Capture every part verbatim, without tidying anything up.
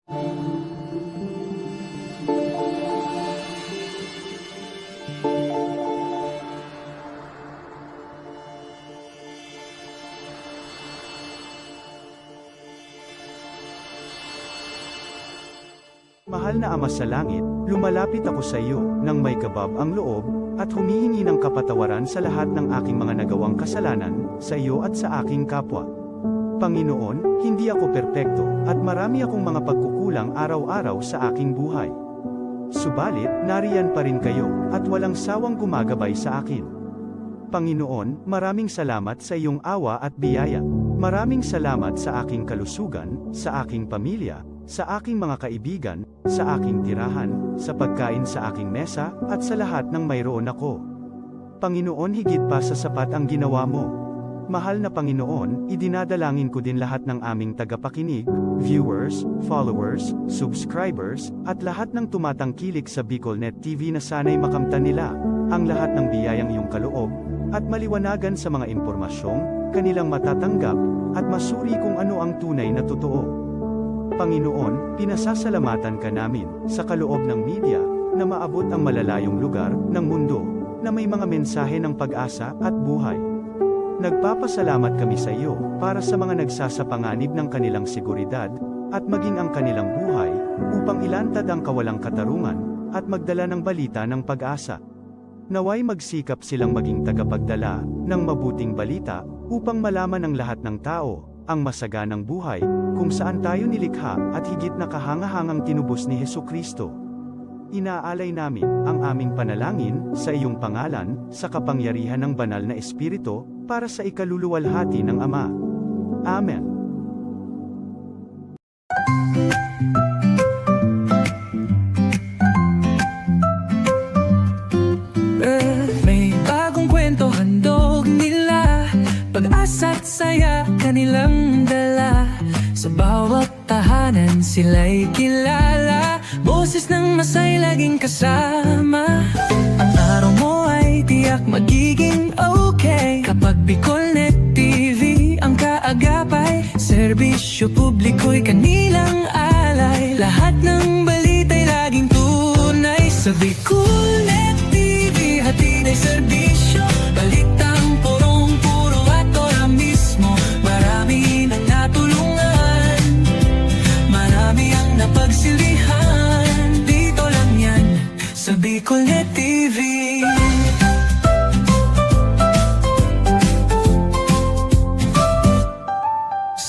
Mahal na Ama sa Langit, lumalapit ako sa iyo nang may kabab ang loob, at humihingi ng kapatawaran sa lahat ng aking mga nagawang kasalanan, sa iyo at sa aking kapwa. Panginoon, hindi ako perpekto, at marami akong mga pagkukulang araw-araw sa aking buhay. Subalit, nariyan pa rin kayo, at walang sawang gumagabay sa akin. Panginoon, maraming salamat sa iyong awa at biyaya. Maraming salamat sa aking kalusugan, sa aking pamilya, sa aking mga kaibigan, sa aking tirahan, sa pagkain sa aking mesa, at sa lahat ng mayroon ako. Panginoon, higit pa sa sapat ang ginawa mo. Mahal na Panginoon, idinadalangin ko din lahat ng aming tagapakinig, viewers, followers, subscribers, at lahat ng tumatangkilik sa BicolNet T V na sana'y makamtan nila ang lahat ng biyayang iyong kaloob at maliwanagan sa mga impormasyong kanilang matatanggap at masuri kung ano ang tunay na totoo. Panginoon, pinasasalamatan ka namin sa kaloob ng media na maabot ang malalayong lugar ng mundo na may mga mensahe ng pag-asa at buhay. Nagpapasalamat kami sa iyo para sa mga nagsasapanganib ng kanilang seguridad at maging ang kanilang buhay upang ilantad ang kawalang katarungan at magdala ng balita ng pag-asa. Naway magsikap silang maging tagapagdala ng mabuting balita upang malaman ng lahat ng tao ang masaganang buhay kung saan tayo nilikha at higit na kahangahangang tinubos ni Jesu-Cristo. Inaalay namin ang aming panalangin sa iyong pangalan, sa kapangyarihan ng Banal na Espiritu, para sa ikaluluwalhati ng Ama. Amen. May bagong kwento handog nila, pag-asa't saya kanilang dala. Sa bawat tahanan sila'y kilala, boses ng masay laging kasama. Ang araw mo ay tiyak magiging okay kapag BicolNet T V ang kaagapay. Serbisyo publiko'y kanilang alay. Lahat ng balita'y laging tunay. Sa BicolNet T V, hatid ay serbisyo. Balitang purong-puro at ora mismo. Marami nang natulungan. Marami ang napagsilbihan. Dito lang yan, sa BicolNet T V.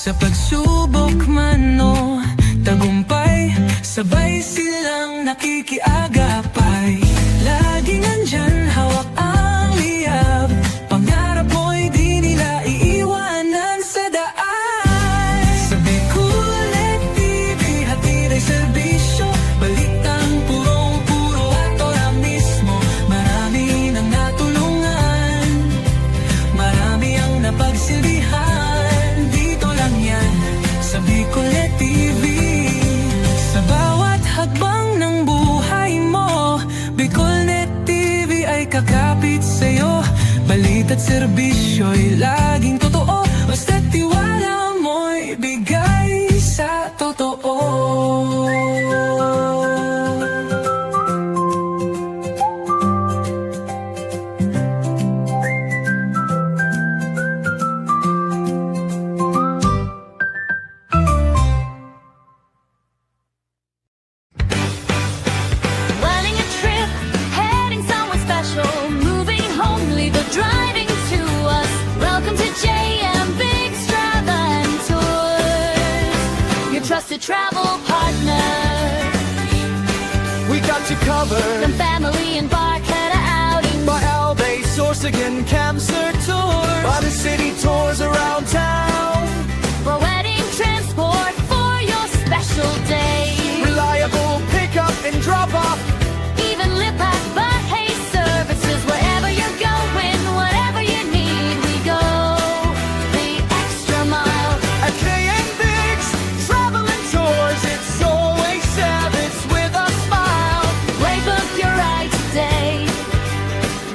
Sa pagsubok man o tagumpay, sabay silang nakikiagapay. Laging nandyan, hawak ang liyab. Pangarap mo'y di nila iiwanan sa daan. Sa BicolNet T V, hatid ay serbisyo. Balitang purong-puro at ora mismo. Marami nang natulungan. Marami ang napagsilbihan. Dito lang yan, sa BicolNet T V. Sa bawat hakbang ng buhay mo, BicolNet T V ay kakapit sa'yo. Balita't serbisyo'y laging totoo. Basta tiwala mo'y bigay sa totoo. Planning a trip, heading somewhere special, moving home, leave the driving to us. Welcome to J M Biggs Travel and Tours, your trusted travel partner. We got you covered. From family and bar to outing. By Albay, Sorsogon, Camsur Tours. By the city tours around town. For wedding transport for your special day. Reliable pickup and drop off. Even Lipat, Bahay's services. Wherever you're going, whatever you need, we go the extra mile. At J M Biggs Travel and Tours, it's always Sabbaths with a smile. Playbook your ride today.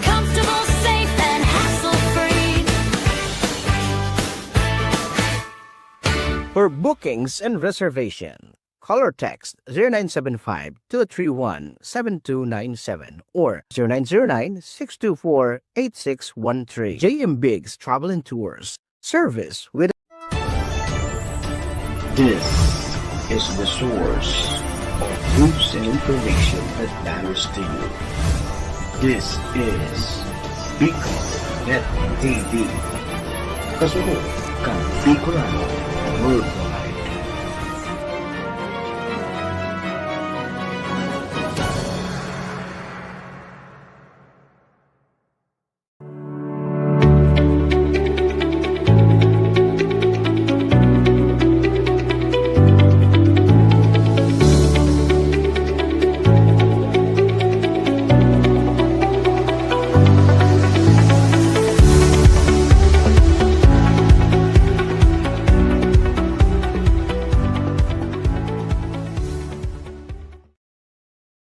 Comfortable, safe, and hassle-free. For bookings and reservation, Call or text zero nine seven five, two three one, seven two nine seven or zero nine zero nine, six two four, eight six one three. J M Biggs Travel and Tours. Service with This is the source of news and information that matters to you. This is Bicol Net T V. Kasunod kan Bicolano Worldwide.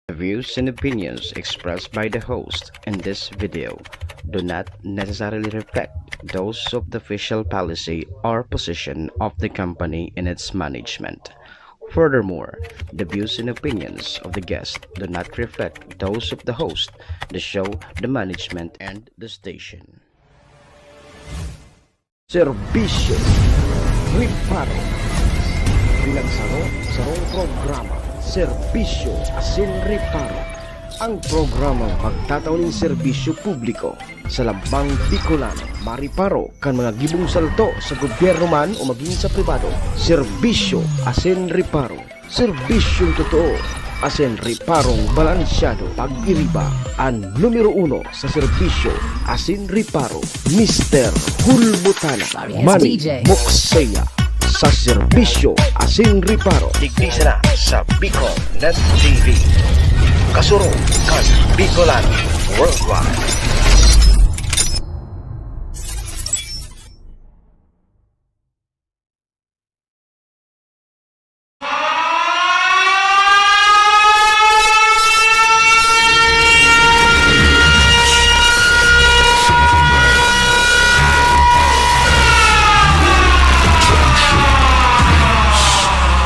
The views and opinions expressed by the host in this video do not necessarily reflect those of the official policy or position of the company and its management. Furthermore, the views and opinions of the guest do not reflect those of the host, the show, the management, and the station. Serbisyo Reparo. Bilang saro, sarong programa, Serbisyo asin Reparo. Ang programang magtatao nin serbisyo publiko sa lambang Bicolano, mareparo kan mga gibong salto sa gobyerno man o magin sa pribado. Serbisyo asin Reparo. Serbisyong totoo asin reparong balansyado. Pag-iriba an numero uno sa serbisyo asin reparo, Mister Hulbutana. Manny Mokseya sa serbisyo asin reparo. Digdi sana sa Bicol Net T V. Kasurog kan Bicolano Worldwide.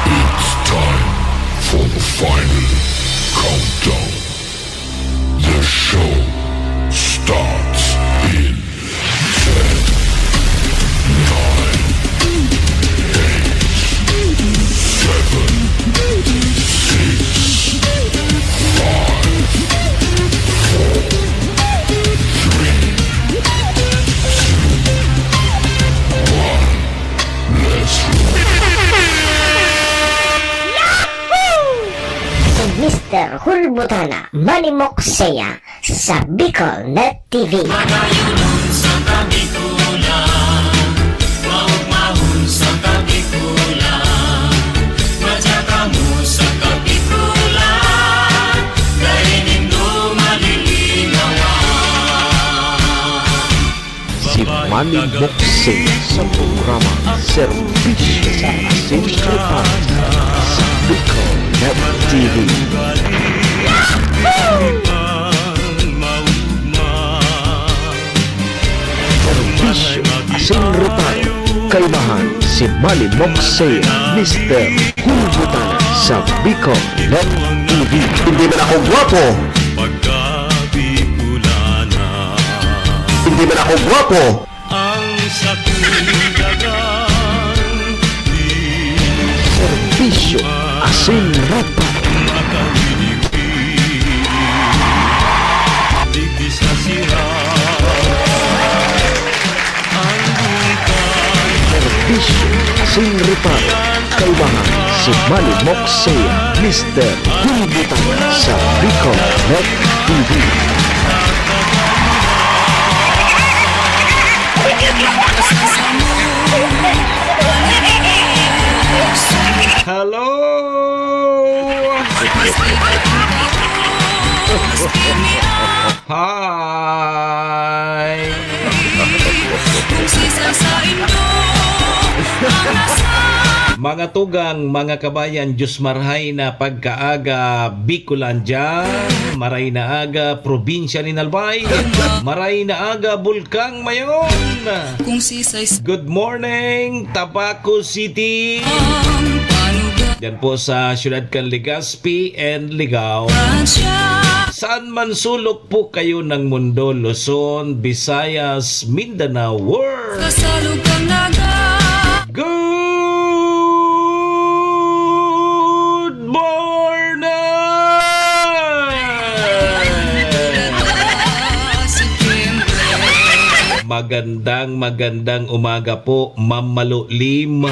It's time for the final countdown. The show starts in ten, nine, eight, seven, six, five, four, three, two, one. Let's roll. Yahoo! Si Mister Hulbutana, Manny Mokseya, sa Bicol Net T V. Magayunon sa Kabikulan, maugmahon sa Kabikulan, madya kamo sa Kabikulan, dai nindo malilinawan. Si Manny Mokseya sa programa Serbisyo asin Reparo sa Bicol Net T V. Serbisyo asin reparo, kaibahan si Manny Mokseya, Mister Hulbutana sa Bicol Net T V. Hindi man ako gwapo. Pagka-Bicolana. Hindi man ako gwapo. Ang sakong dagang Serbisyo asin reparo. Makawili-wili. Digdi sa sira. Ang buhay. Serbisyo asin reparo. Kaibahan si Manny Mokseya, Mister Hulbutana sa Bicol Net T V. Hello! Hi! Mga tugang, mga kabayan, Diyos marhay na pagkaaga, Bicolandia, maray na aga, probinsya nin Albay, maray na aga, Bulkang Mayon. Kung sisay sa Good morning, Tabaco City. Ang panuga. Diyan po sa siyudad kan Legazpi and Ligao. Saan man sulok po kayo ng mundo, Luzon, Visayas, Mindanao, world. Kasalog kang naga. Good morning! Magandang, magandang umaga po, Ma'am Malulim.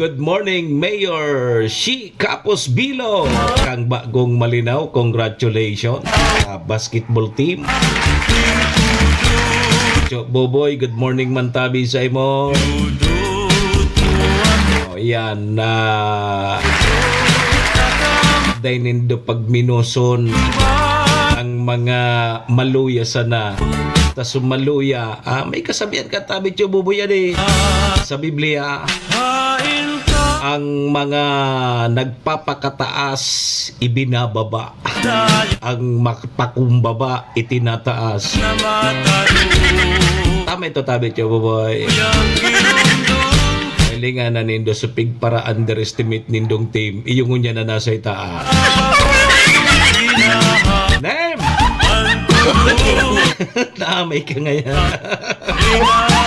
Good morning, Mayor Shi Kapos Bilo. Kang bagong malinaw, congratulations sa basketball team. Cho Boboy, good morning man tabi sa imo. Oh, yan, na dai nindo pagminoson ang mga maluya sana. Ta sumaluya, ah, may kasabihan ka tabi, Cho Boboy, yan eh. Sa Biblia, ang mga nagpapakataas, ibinababa. Ang mapakumbaba, itinataas. Tama ito, tabi, Cho Boboy. Hilingan na nindo sa pigpara-underestimate nindong team. Iyo ngunyan na nasa itaas. Name! Naamay ka ngayon.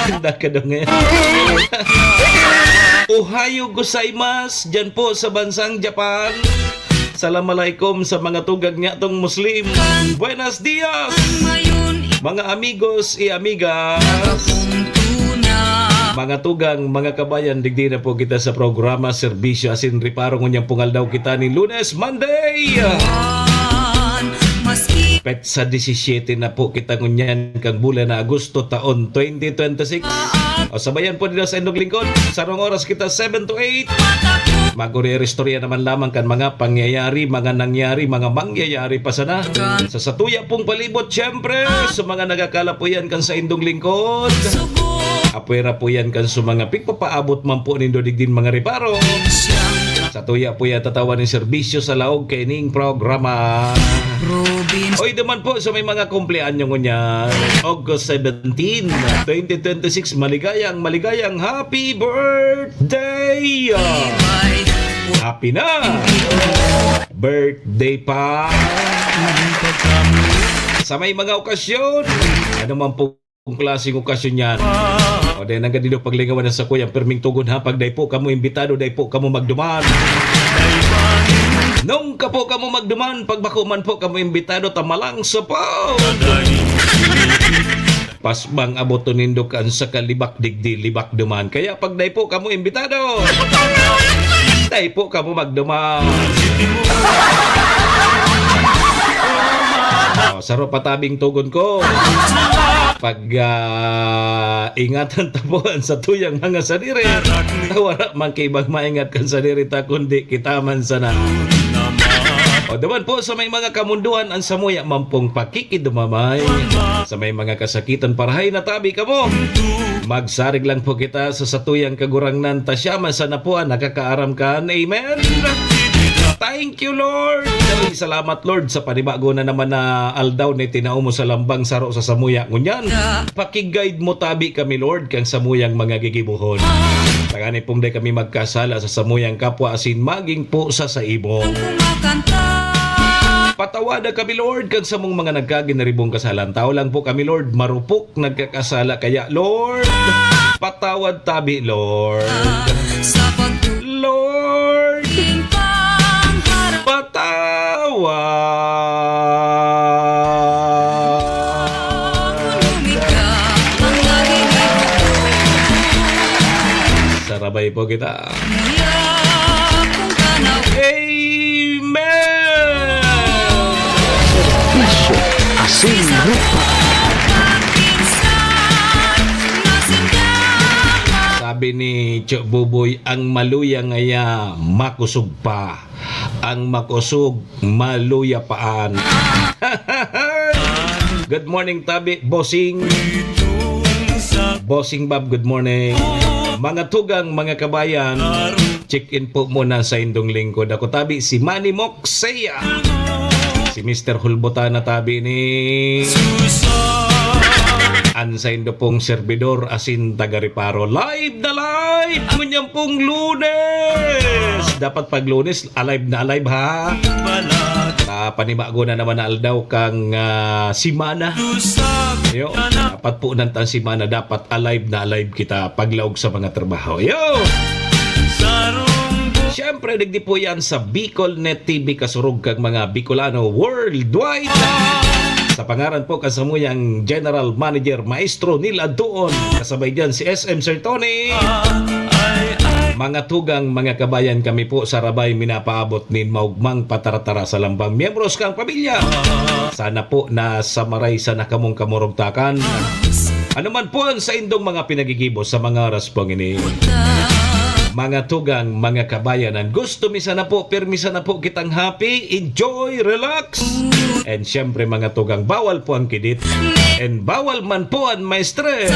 Handa ka daw ngayon. Ohayo gozaimasu, dyan po sa bansang Japan. Salam alaikum sa mga tugang niya tong Muslim. Buenos dias, mga amigos y amigas. Mga tugang, mga kabayan, digdi na po kita sa programa Serbisyo Asin Reparo. Ngunyan pong aldaw kita ni Lunes, Monday. Petsa disisiete na po kita ngunyan kang bulan na Agosto, taon twenty twenty-six. O, sabayan po nila sa indong lingkod. Sarong oras kita, seven to eight. Mag-uri-istorya naman lamang kan mga pangyayari, mga nangyari, mga mangyayari pa sana. Sa satuya pong palibot, siyempre, sa mga nagakalapuyan kan sa indong lingkod. Apwera po yan kan sa mga pigpapaabot man po nindo digdin mga reparo. Satuya po yan tatawan ng serbisyo sa laog kaining programa. Oy, duman po sa may mga kumpleanyo ngunyan. August seventeen, twenty twenty-six, maligayang, maligayang happy birthday! Happy na! Birthday pa! Sa may mga okasyon, ano man pong klaseng okasyon yan. O, dahil hanggang dito paglingawan na sa kuyang pirming tugon ha, pag dai po kamo imbitado, dai po kamo magduman. Nung ka po kamo magduman, pag bako man po kamo imbitado, tamalang sa po. Pasbang abot to nindo kan sa kalibak digdi, libak duman. Kaya pag dai po kamo imbitado, dai po kamo magduman. O, saro patabing tugon ko. Pag, ah, ingatan ta po an satuyang mga sadiri, wala man kaibang maingat kan sadiri ta, kundi kita man sana. O, duman po sa may mga kamundoan, an samuya man pong pakikidumamay. Sa may mga kasakitan, parahay na tabi kamo. Magsarig lang po kita sa satuyang Kagurangnan, ta siya man sana po an nakakaaram kan. Amen. Thank you, Lord. Ay, salamat, Lord, sa panibago na naman na aldaw na itinao mo sa lambang saro sa samuya. Ngunyan, paki-guide mo tabi kami, Lord, kang samuyang mga gigibohon. Tangani pong dai kami magkasala sa samuyang kapwa asin magin po sa saimo. Patawada kami, Lord, kang samong mga nagkaginaribong kasalan. Tao lang po kami, Lord, marupok nagkakasala. Kaya, Lord, patawad tabi, Lord. Lord, patawad. Sarabay po kita. Amen! Serbisyo, asin rupa. Sabi ni Cho Buboy, "Ang maluya ngaya, makusog pa. Ang makusog, maluya paan." Good morning, tabi, bossing. Bossing Bob, good morning. Mga tugang, mga kabayan, check-in po muna sa indong lingkod. Ako tabi, si Manny Moxea. Si Mister Hulbotana tabi ni An saindo pong servidor asin taga-reparo. Live na live! Ngunyan pong Lunes! Dapat pag Lunes, alive na alive, ha? Na panibago na naman na aldaw kang, ah, simana. Yo, dapat po nantang simana, dapat alive na alive kita paglaog sa mga trabaho. Yo! Siyempre, digdi po yan sa Bicol Net T V, kasurog kang mga Bicolano worldwide. Sa pangaran po kan samuyang General Manager, Maestro Neil Adtuon, kasabay dyan si S M Sir Tony. Mga tugang, mga kabayan, kami po sa Rabay minapaabot nin maugmang pataratara sa lambang miyembros kang pamilya. Sana po na sa maray sana kamong kamurugtakan. Ano man po ang saindong mga pinagigibo sa mga oras pong ini. Mga tugang, mga kabayan, ang gusto mi sana po, pirmi sana po kitang happy, enjoy, relax. And syempre, mga tugang, bawal po ang kidit. And bawal man po ang ma-stress.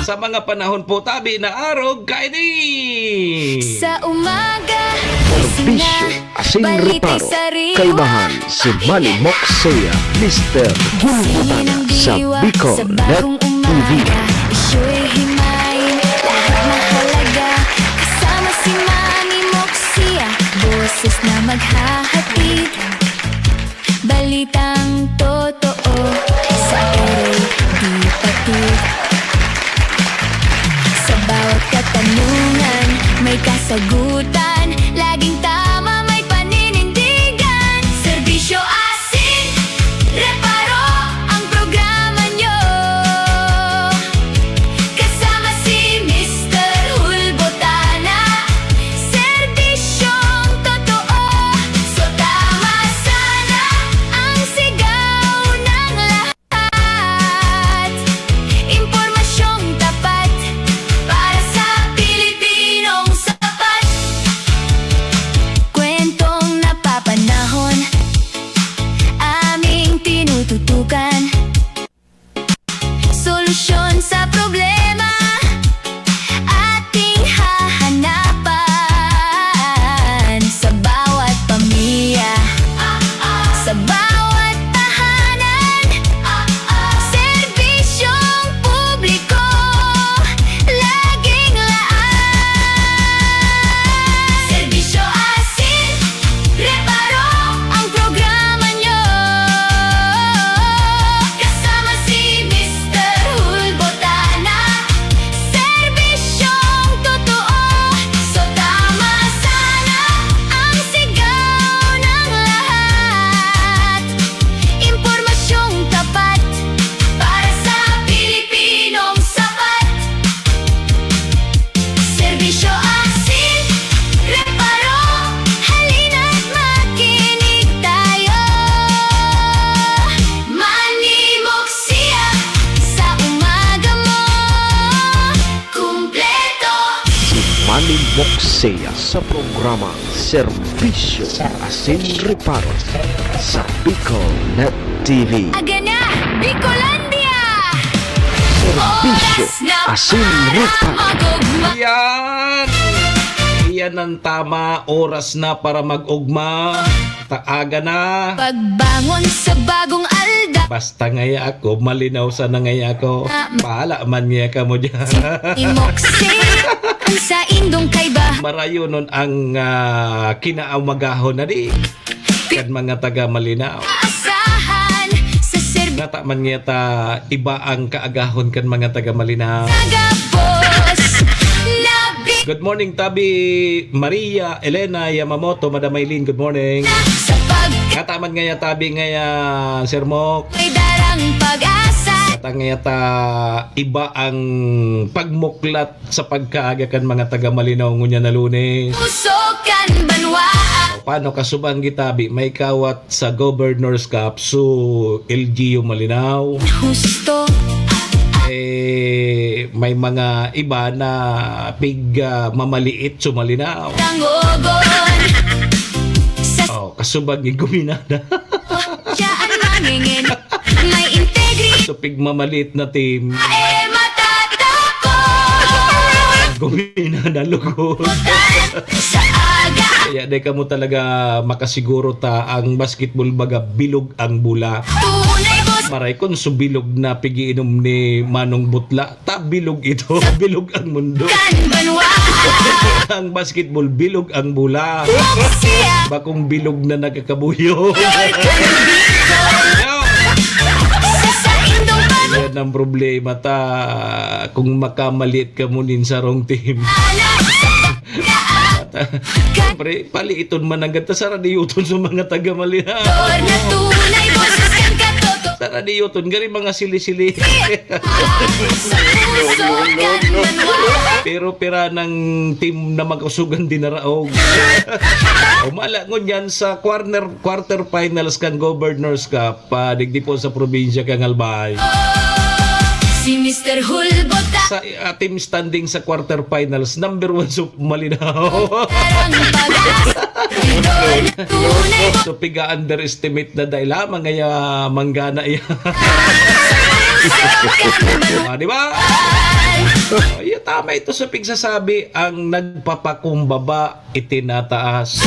Sa mga panahon po tabi na arog kaini. Sa umaga, gising na, Serbisyo asin balita reparo, sa Rio. Kaibahan si Manny Moxea, Mister Gulgutan sa Bicol Net T V. Isyo'y himayin, lahat mahalaga. Kasama si Manny Moxea, boses na maghahatid. Balitang totoo sa ere, di pati. Sa bawat katanungan, may kasagutan. Laging tama, may paninindigan. Serbisyo asin reparo ang programa nyo. Kasama si Mister Hulbotana. Serbisyong totoo. So tama sana ang sigaw ng lahat. Impormasyong tapat para sa Pilipinong sapat. Kwentong napapanahon, aming tinututukan. Solusyon sa problema, ating hahanapan. Sa bawat pamilya, sa bawat tahanan, serbisyong publiko, laging laad. Serbisyo asin reparo ang programa nyo. Kasama si Mister Hulbotana. Serbisyong totoo. So tama sana ang sigaw ng lahat. Impormasyong tapat para sa Pilipinong sapat. Serbisyo asin reparo, halina't makinig tayo. Manimok siya sa umaga mo, kumpleto. Si Manny Moxea sa programa Serbisyo asin Reparo sa Bicol Net T V. Aga na, Bicolandia! Serbisyo asin Reparo. Yan! Iyan ang tama, oras na para mag-ugma. Taaga na. Pagbangon sa bagong aldaw. Basta ngaya ako, malinaw sana ngaya ako. Ah, m- Bahala man ngaya kamo dyan. Imoksi ang saindong kaiba. Marayonon ang, ah, kinaumagahon na di. Kan mga taga Malinao. Asahan sa serbi- Nata man ngaya ta iba ang kaagahon kan mga taga Malinao. Tagabos na bi- Good morning, Tabi Maria Elena Yamamoto, Madam Maylin, good morning. Sa pag- Kataman ngaya, tabi ngaya, Sir Mok. May darang pag-asa. Kata ngaya ta iba ang pagmuklat sa pagkaaga kan mga taga Malinao ngunyan na Lunes. Puso kan banwa. Paano kasubang gitabi? May kawat sa Governor's Cup, so L G U Malinao. Husto. Eh, may mga iba na pig, ah, mamaliit sa Malinao. Tangogon. Sa Oh, kasubag ni Guminada. Siyaan mangingin. May integrity. So, pig mamaliit na team. Ae matatako. Guminada lugod. Sa Kaya di kamo talaga makasiguro ta ang basketball baga bilog ang bola. Maray kun subilog na pigiinom ni Manong Butla, ta bilog ito, bilog ang mundo. Ang basketball, bilog ang bola. Bakong bilog na nagkakabuyo. Yan ang problema ta kung makamaliit ka mo nin sarong team. Siyempre, paliiton man ang gata, saradiyoton sa mga taga-Malinaw. Saradiyoton, gari mga sili-sili. Pero pira ng team na magkusugan dinaraog. Umala ngunyan sa quarter, quarter finals kang Governor's Cup, pa digdi po sa probinsya kang Albay. Si Mister Hulbot. Sa, ah, team standing sa quarter finals, number one sa Malinaw. So, piga-underestimate na dahil lamang kaya manggana yan. Ah, di ba? Ay, tama ito sa pigsasabi, ang nagpapakumbaba, itinataas.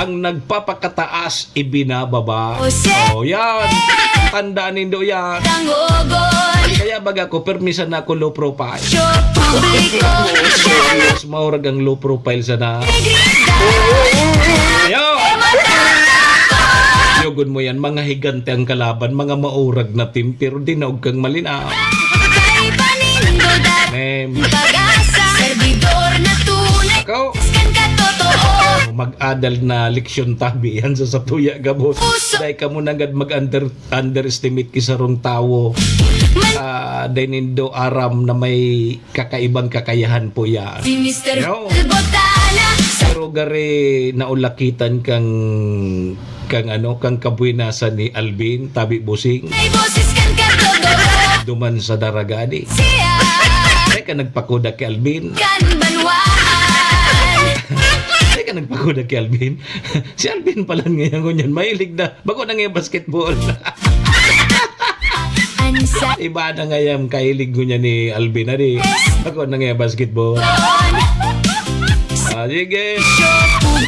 Ang nagpapakataas, ibinababa. Oh, yan. Tandaan nindo yan. Kaya baga ko, permi sana ako low profile. Mas maurag ang low profile sana. Yo! Yogon mo yan, mga higante ang kalaban, mga maurag na team, pero dinaog kang Malinaw. Mem. Ako. Mag-adal na leksyon tabi yan sa satuya gabos. Dahil kamo nanggad mag-under-, underestimate ki sarong tawo. Ah, dahil nindo aram na may kakaibang kakayahan po yan. Si Mister No. Botana. Pero gari naulakitan kang, kang ano, kang kabuenasan ni Alvin, tabi busing. May boses kang katotoo. Duman sa Daragani. Siya. Teka, nagpakuda kay Alvin. Kan banwaan. Teka, nagpakuda kay Alvin. Si Alvin pala ngayon, ngunyan, mahilig na. Bako na ngayon basketball. Ansa. Iba na ngayon, kahilig ko niya ni Alvin, ari. Bako na ngayon basketball. Ah, sige.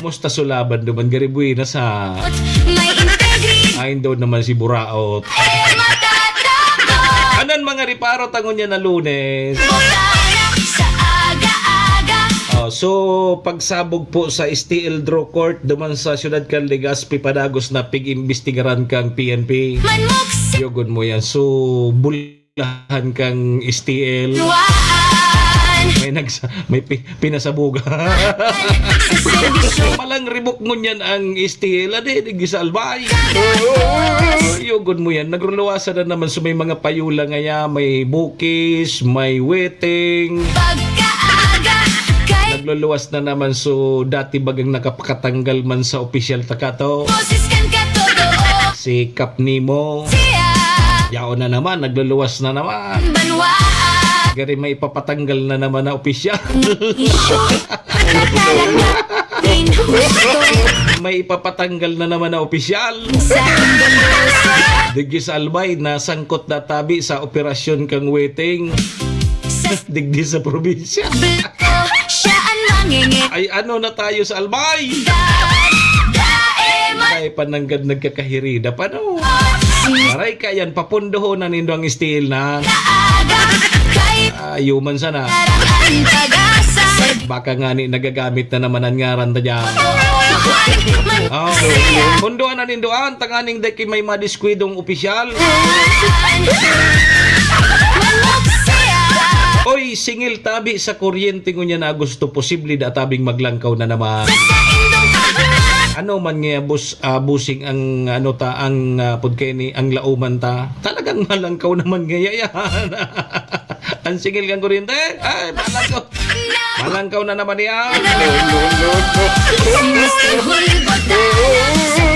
Kumusta sulaban duman? Garibuy na sa May integrity. Ay, doon naman si Buraot. Eh, matatapos. Anan mga reparo tangon niya na Lunes. Botana sa aga-aga. Oh, so, pagsabog po sa S T L Draw Court duman sa siyudad kan Legazpi, padagos na pig-imbestigaran kang P N P. Manmoks. Yogon mo yan. So, bulahan kang S T L. Luwaan. May nagsa-, may pi-, pinasabuga. Sa serbisyo. Malang ribok ngunyan ang S T L. Adi, di sa Albay. Yogon mo yan. Nagruluwasan na naman. So, may mga payula ngaya, may bukis, may weteng. Pagkaaga kay Nagluluwas na naman. So, dati bagang nakapakatanggal man sa opisyal taka to. Boses kan katotoo. Si Kap Nemo. Siya. Yaon na naman, nagluluwas na naman. Banwaan. Gari may ipapatanggal na naman na opisyal. Isyo. Inhusto. May ipapatanggal na naman na opisyal. Sa Mendoza. Digdi sa Albay, nasangkot na tabi sa operasyon kang weteng. Sa Digdi sa probinsya. Blanco, siya ang mangenge. Ay, ano na tayo sa Albay? Daeman. Ay, pananggad nagkakahirida pa, no? Aray ka yan, papundohon na nindo ang S T L na. Kaaga, kay Ah, human sana. Parang ang pag-asa. Baka nga ni nagagamit na naman ang ngaran ta dyan. Oh. Pundohan na nindo an, tanganing daki may madiskwidong opisyal. Oy, singil tabi sa kuryente ngunyan na Agosto, posible da tabing maglangkaw na naman. Ano man nga, boss, ah, busing ang, ano ta, ang, ah, pud kay ni, ang lauman ta. Talagang malangkaw naman ngaya yan. Ang singil kang kuryente? Ay, malangkaw. Malangkaw na naman yan.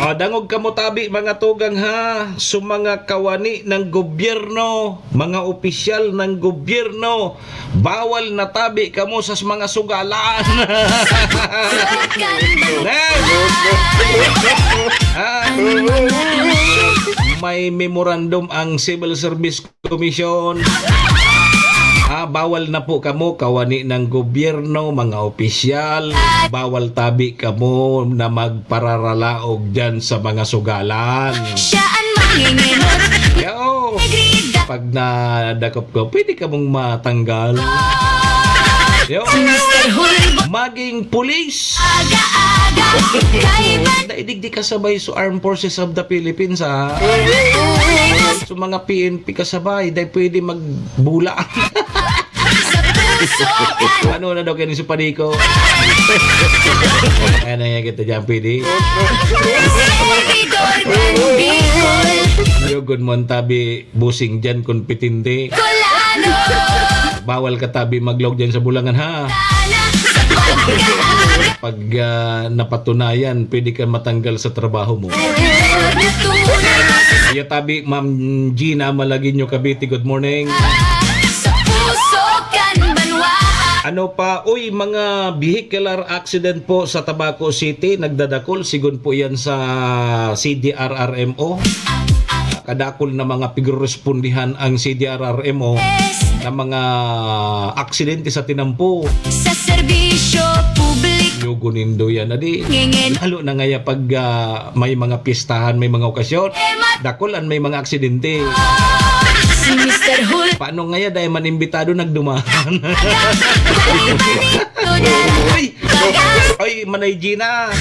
O, dangog kamo tabi, mga tugang, ha? So, mga kawani ng gobyerno, mga opisyal ng gobyerno, bawal na tabi kamo sa mga sugalan. Ah, may memorandum ang Civil Service Commission. Ah, Bawal na po kamo kawani ng gobyerno, mga opisyal. Bawal tabi kamo na magpararalaog dyan sa mga sugalan. Siya ang mangingenot. Yo! Negrida. Pag nadakop ko, pwede kamong matanggal. Yo! Si Mister Hulbo. Maging pulis. Aga-aga. Kaiba. Dai digdi kasabay sa Armed Forces of the Philippines, ha? Sa mga P N P kasabay, dai pwede magbula. Ano na daw kayo ni Supadiko? Ano yan kita dyan, pwede? Yo, good morning, tabi, busing dyan, kun pitindi. Bawal ka, tabi, maglog dyan sa bulangan, ha? Pag, ah, napatunayan, pwede ka matanggal sa trabaho mo. Yo, tabi, Ma'am Gina Malagueño, Cavite, good morning. Sa puso kan banwa. Ano pa? Uy, mga vehicular accident po sa Tabaco City, nagdadakol. Sigon po yan sa C D R R M O. Kadakol na mga pigrerespondihan ang C D R R M O na mga aksidente sa tinampo. Sa serbisyo publiko. Yugo nindo yan, adi. Ngingin. Lalo na ngaya pag, ah, may mga pistahan, may mga okasyon. Dakol an may mga aksidente. Si Mister Hul. Paano ngaya dahil man imbitado nagduman? Uy! Uy, Manay Gina!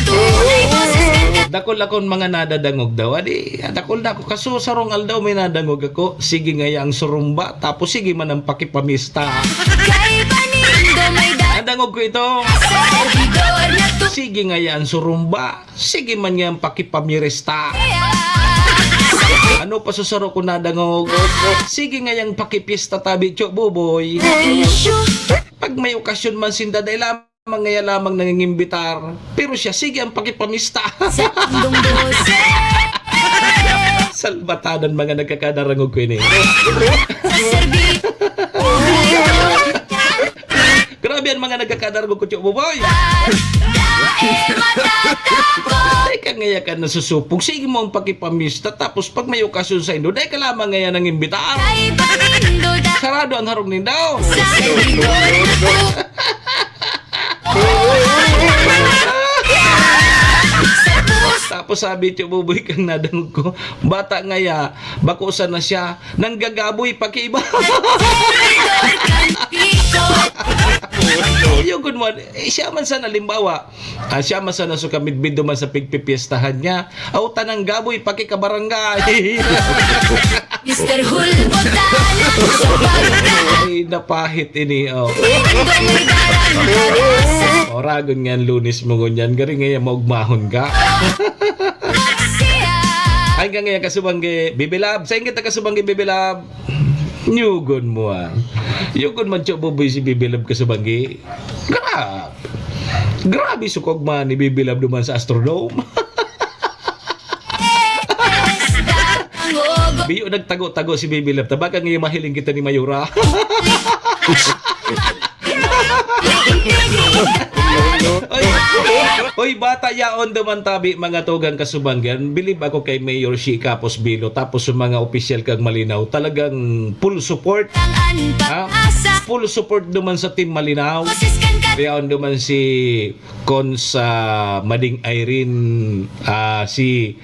Dakol akong mga nadadangog daw. Adi, dakol na ako. Kaso sarong aldaw may nadangog ako. Sige ngaya ang surumba, tapos sige man ang pakipamista. Kay panindo may da- Nadangog ko ito. Servidor na tu- Sige ngaya ang surumba. Sige man ngayang pakipamirista. Ano pa sa saro ko nadangog? Sige ngayang pakipista tabi, Cho Boboy. Pag may okasyon man sinda, dahil lamang ngaya lamang nangingimbitar. Pero siya, sige ang pakipamista. Sa andong dose. Salbatanan mga nagkakadarangog ko ini. Sa serbi- Grabe ang mga nagkakadargo, Kucho Buboy. Teka, ngaya ka nasusupog. Sige mo ang pakipamista. Tapos pag may okasyon sa indo, dai ka lamang ngaya nang imbitaar. Sarado ang harong nindo. Tapos sabi, Cho Buboy, kang nadangog ko, bata ngaya, bako sana siya, nanggagaboy pa ki iba. Iyo, good morning. Eh, siya man sana, halimbawa, ah, siya man sana so kamidbid duman sa pigpipiestahan niya. Aw, tanang gaboy, pakikabarangay. Mister Hulbo, tana sa barangay. Ay, napahit ini, oh. Indo may darang karasa. Oragon nga ang Lunes mo ngunyan, gari nga yan, maugmahon ka. Ay, nga ngayon, kasubanggi, Bibi Love. Sa ingit na kasubanggi, Bibi Love. Nyugon mo, ah. Yugon man, Cho Buboy, si Bibi Love kasubanggi. Grabe. Grabe, sukog man ni Bibi Love duman sa Astrodome. Biyo nagtago-tago si Bibi Love. Tabakan ngayon, mahiling kita ni Mayura. Oy, oy, bata, yaon duman tabi, mga tugang kasubanggan. Bilib ako kay Mayor Shi Capos Bilo, tapos sa mga opisyal kang Malinaw, talagang full support. Ha? Full support duman sa Team Malinaw. Yaon duman si Cons, ah, Mading Irene, ah, si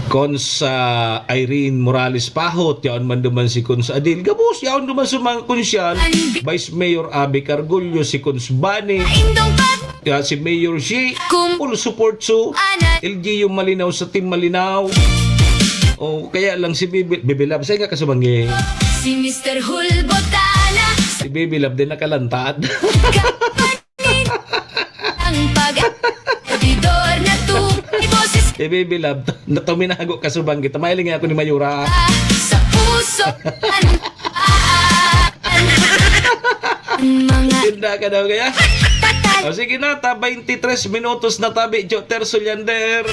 Cons, ah, Irene Morales Pahot, yaon man duman si Cons Adil. Gabos, yaon duman sa mga konsyal, Vice Mayor Abby Cargullo, si Cons Bani, ya, si Mayor Shi, full support su L G U Malinaw sa Team Malinaw. O, kaya lang si Bibi, Bibi Love, sa nga kasubanggi. Si Mister Hulbotana. Si Bibi Love din nakalantad. Ang pag-, servidor na tunay, boses. Eh, Baby Love, natuminago ka subang kita. Mahiling ako ni Mayura. Sa puso, an-, an-, an-, mga Tinda ka daw kaya? Patay. O, sige na, ta, twenty-three minutos na tabi, Jo Terzo Leander.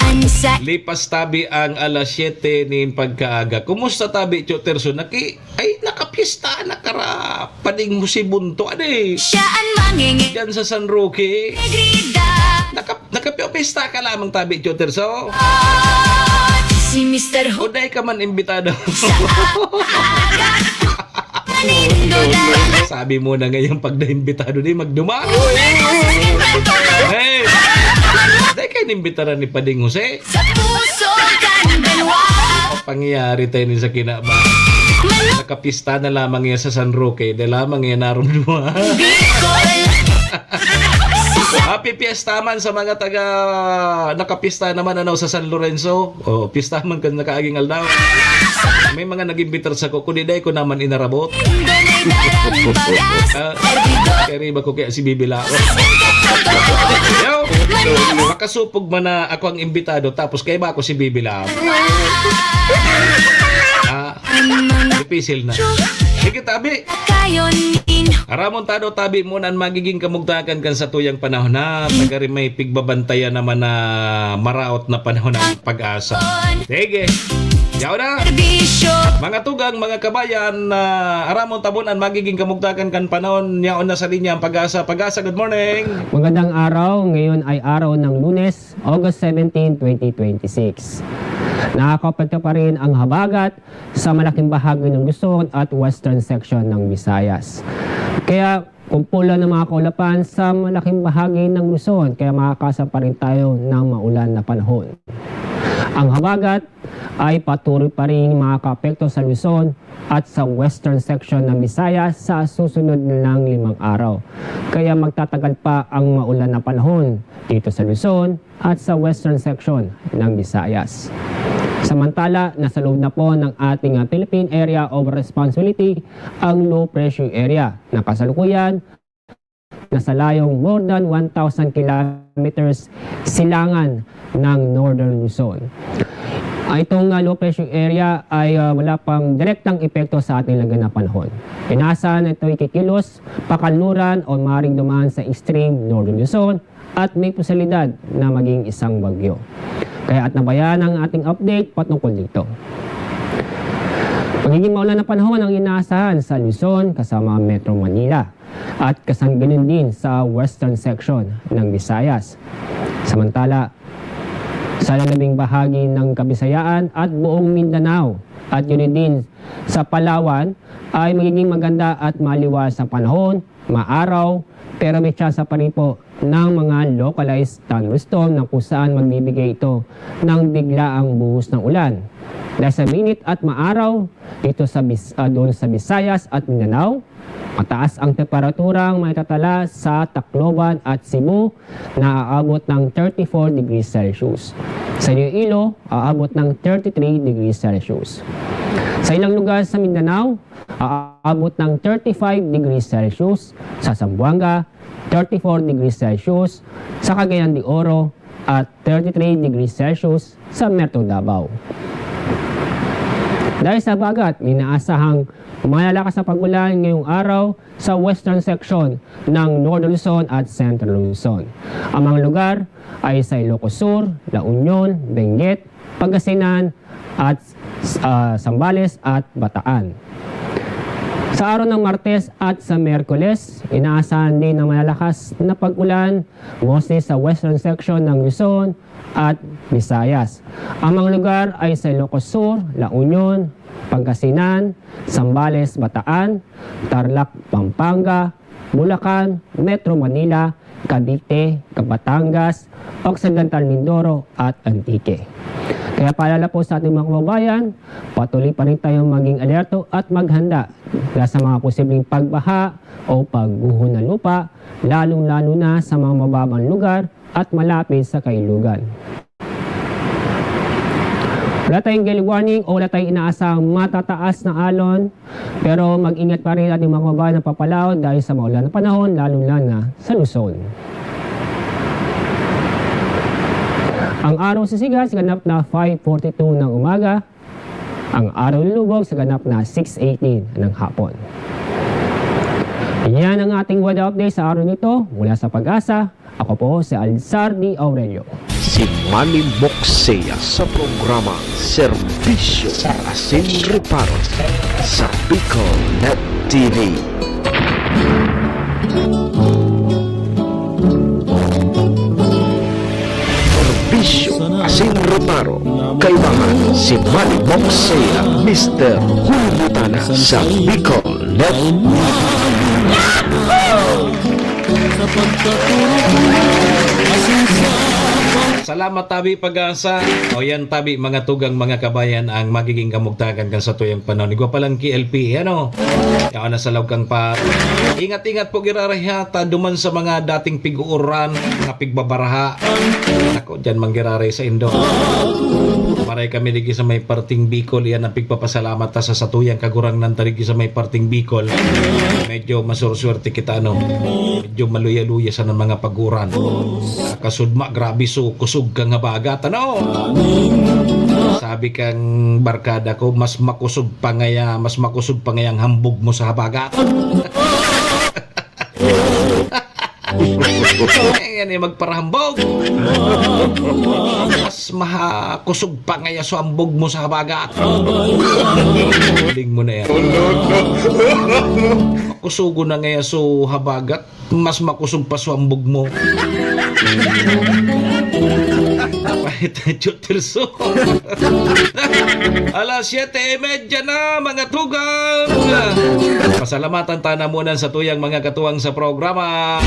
Ang sa- Lipas tabi ang alas siyete nin pagkaaga. Kumusta tabi, Jo Terzo? Naki-, Ay, nakapista, nakarapading mo si Bunto, ano eh? Siya ang mangingi-, Diyan sa San Roque. Negrida. Naka-, nakapista ka lamang tabi, Joterso. Si Mister Ho- Uday ka man imbitado. Sa aga. Sabi mo na ngayon, pag naimbitado di, magduma. Hey! Dahil kayo nimbitaran ni Pading Jose. Sa puso kan dalawa. Pangyayari tayo ni sa kinaba. Nakapista na lamang yan sa San Roque, di lamang yan narumduman. Bicol. Happy Fiesta man sa mga taga nakapista naman, ano, sa San Lorenzo. Oh, pista man kan nakaaging aldaw. May mga nag-imbitar sa ko, kundi dai ko naman inarabot. Indo may darang pag-asa. Ah, kaya riba ko kaya si Bibi Laro. Yo, makasupog man na ako ang imbitado, tapos kaya ba ako si Bibi Laro? Ah, dipisil na. Sige, tabi. Kayon in Aramon ta daw tabi mo na an magiging kamugtakan kan satuyang panahon, ha? Tagari may pigbabantayan naman na maraot na panahon ang pag-asa. Sige. Yaw na. Serbisyo. Mga tugang, mga kabayan, ah, aramon ta bon an magiging kamugtakan kan panahon. Yaon na sa linya ang Pag-asa. Pag-asa, good morning. Magandang araw. Ngayon ay araw ng Lunes, August seventeen, twenty twenty-six. Nakakaapekto pa rin ang habagat sa malaking bahagi ng Luzon at western section ng Visayas. Kaya kumpulan ng mga kaulapan sa malaking bahagi ng Luzon, kaya makakasa pa rin tayo ng maulan na panahon. Ang habagat ay patuloy pa rin makakaapekto sa Luzon at sa western section ng Visayas sa susunod na lang limang araw. Kaya magtatagal pa ang maulan na panahon dito sa Luzon at sa western section ng Visayas. Samantala, nasa loob na po ng ating, ah, Philippine Area of Responsibility ang low pressure area na kasalukuyan nasa layong more than one thousand kilometers silangan ng Northern Luzon. Ah, itong, ah, low pressure area ay, ah, wala pang direktang epekto sa ating lagay na panahon. Inaasahan na ito'y kikilos, pakanluran o maring dumaan sa extreme Northern Luzon at may posibilidad na maging isang bagyo. Kaya at nabayan ang ating update patungkol dito. Magiging maulan na panahon ang inaasahan sa Luzon kasama ang Metro Manila at kasanggayon din sa western section ng Visayas. Samantala, sa lalabing bahagi ng Kabisayaan at buong Mindanao at yun din sa Palawan ay magiging maganda at maliwas sa panahon, maaraw, pero may tsansa pa rin po ng mga localized thunderstorm na kung saan magbibigay ito ng biglaang buhos ng ulan. Dahil sa mainit at maaraw dito sa Bis-, ah, doon sa Visayas at Mindanao, mataas ang temperaturang maitatala sa Tacloban at Cebu na aabot ng thirty-four degrees Celsius. Sa Iloilo, aabot ng thirty-three degrees Celsius. Sa ilang lugar sa Mindanao, aabot ng thirty-five degrees Celsius. Sa Zamboanga, thirty-four degrees Celsius. Sa Cagayan de Oro, at thirty-three degrees Celsius sa Metro Davao. Dahil sa habagat, inaasahang malalakas na pag-ulan ngayong araw sa western section ng Northern Luzon at Central Luzon. Ang mga lugar ay sa Ilocos Sur, La Union, Benguet, Pangasinan, at, ah, Zambales at Bataan. Sa araw ng Martes at sa Miyerkules, inaasahan din ang malalakas na pag-ulan, mostly sa western section ng Luzon at Visayas. Ang mga lugar ay sa Ilocos Sur, La Union, Pangasinan, Zambales, Bataan, Tarlac, Pampanga, Bulacan, Metro Manila, Cavite, Batangas, Occidental Mindoro at Antique. Kaya paalala po sa ating mga kababayan, patuloy pa rin tayong maging alerto at maghanda sa mga posibleng pagbaha o pagguho ng lupa, lalong-lalo na sa mga mababang lugar at malapit sa kailugan. Wala tayong gale warning o wala tayong inaasahang matataas na alon, pero mag-ingat pa rin ating mga kababayan na papalaot dahil sa maulan na panahon, lalo na, na sa Luzon. Ang araw sisikat sa ganap na five forty-two ng umaga, ang araw lulubog sa ganap na six eighteen ng hapon. Yan ang ating weather update sa araw nito. Mula sa Pag-asa, ako po si Alzar D. Aurelio. Si Manny Moxea sa programa Serbisyo Asin Reparo sa Bicol Net T V. Serbisyo Asin Reparo, kaibahan si Manny Moxea, Mister Hulbutana sa Bicol Salamat, tabi Pag-asa. O yan, tabi, mga tugang, mga kabayan, ang magiging kamugtakan kan satuyang panahon. Igwa pa lang K L P, ano? Yaon na sa laog kang pa. Ingat-ingat po, giraray, ha, ta duman sa mga dating pig-uuran, mga pigbabaraha. Ako, dyan manggiraray sa indo. Maray kami digi sa may parting Bicol, iyan ang pigpapasalamat ta sa satuyang Kagurangnan ta digi sa may parting Bicol. Medyo masurswerte kita, ano? Medyo maluya-luya sa mga pag-uran. Kasudma, grabe, so kusog kang habagat, ano? Sabi kang barkada ko, mas makusog pa ngaya, mas makusog pa ngayang hambog mo sa habagat. Yan yung magparahambog. Mas maha-, kusog pa ngaya so hambog mo sa habagat. Galing mo na yan. Makusugo na ngaya so habagat. Mas makusog pa so hambog mo. Pahit na Terso. Alas siyete y media na, mga tugang. Pasalamatan ta na muna sa tuyang mga katuwang sa programa.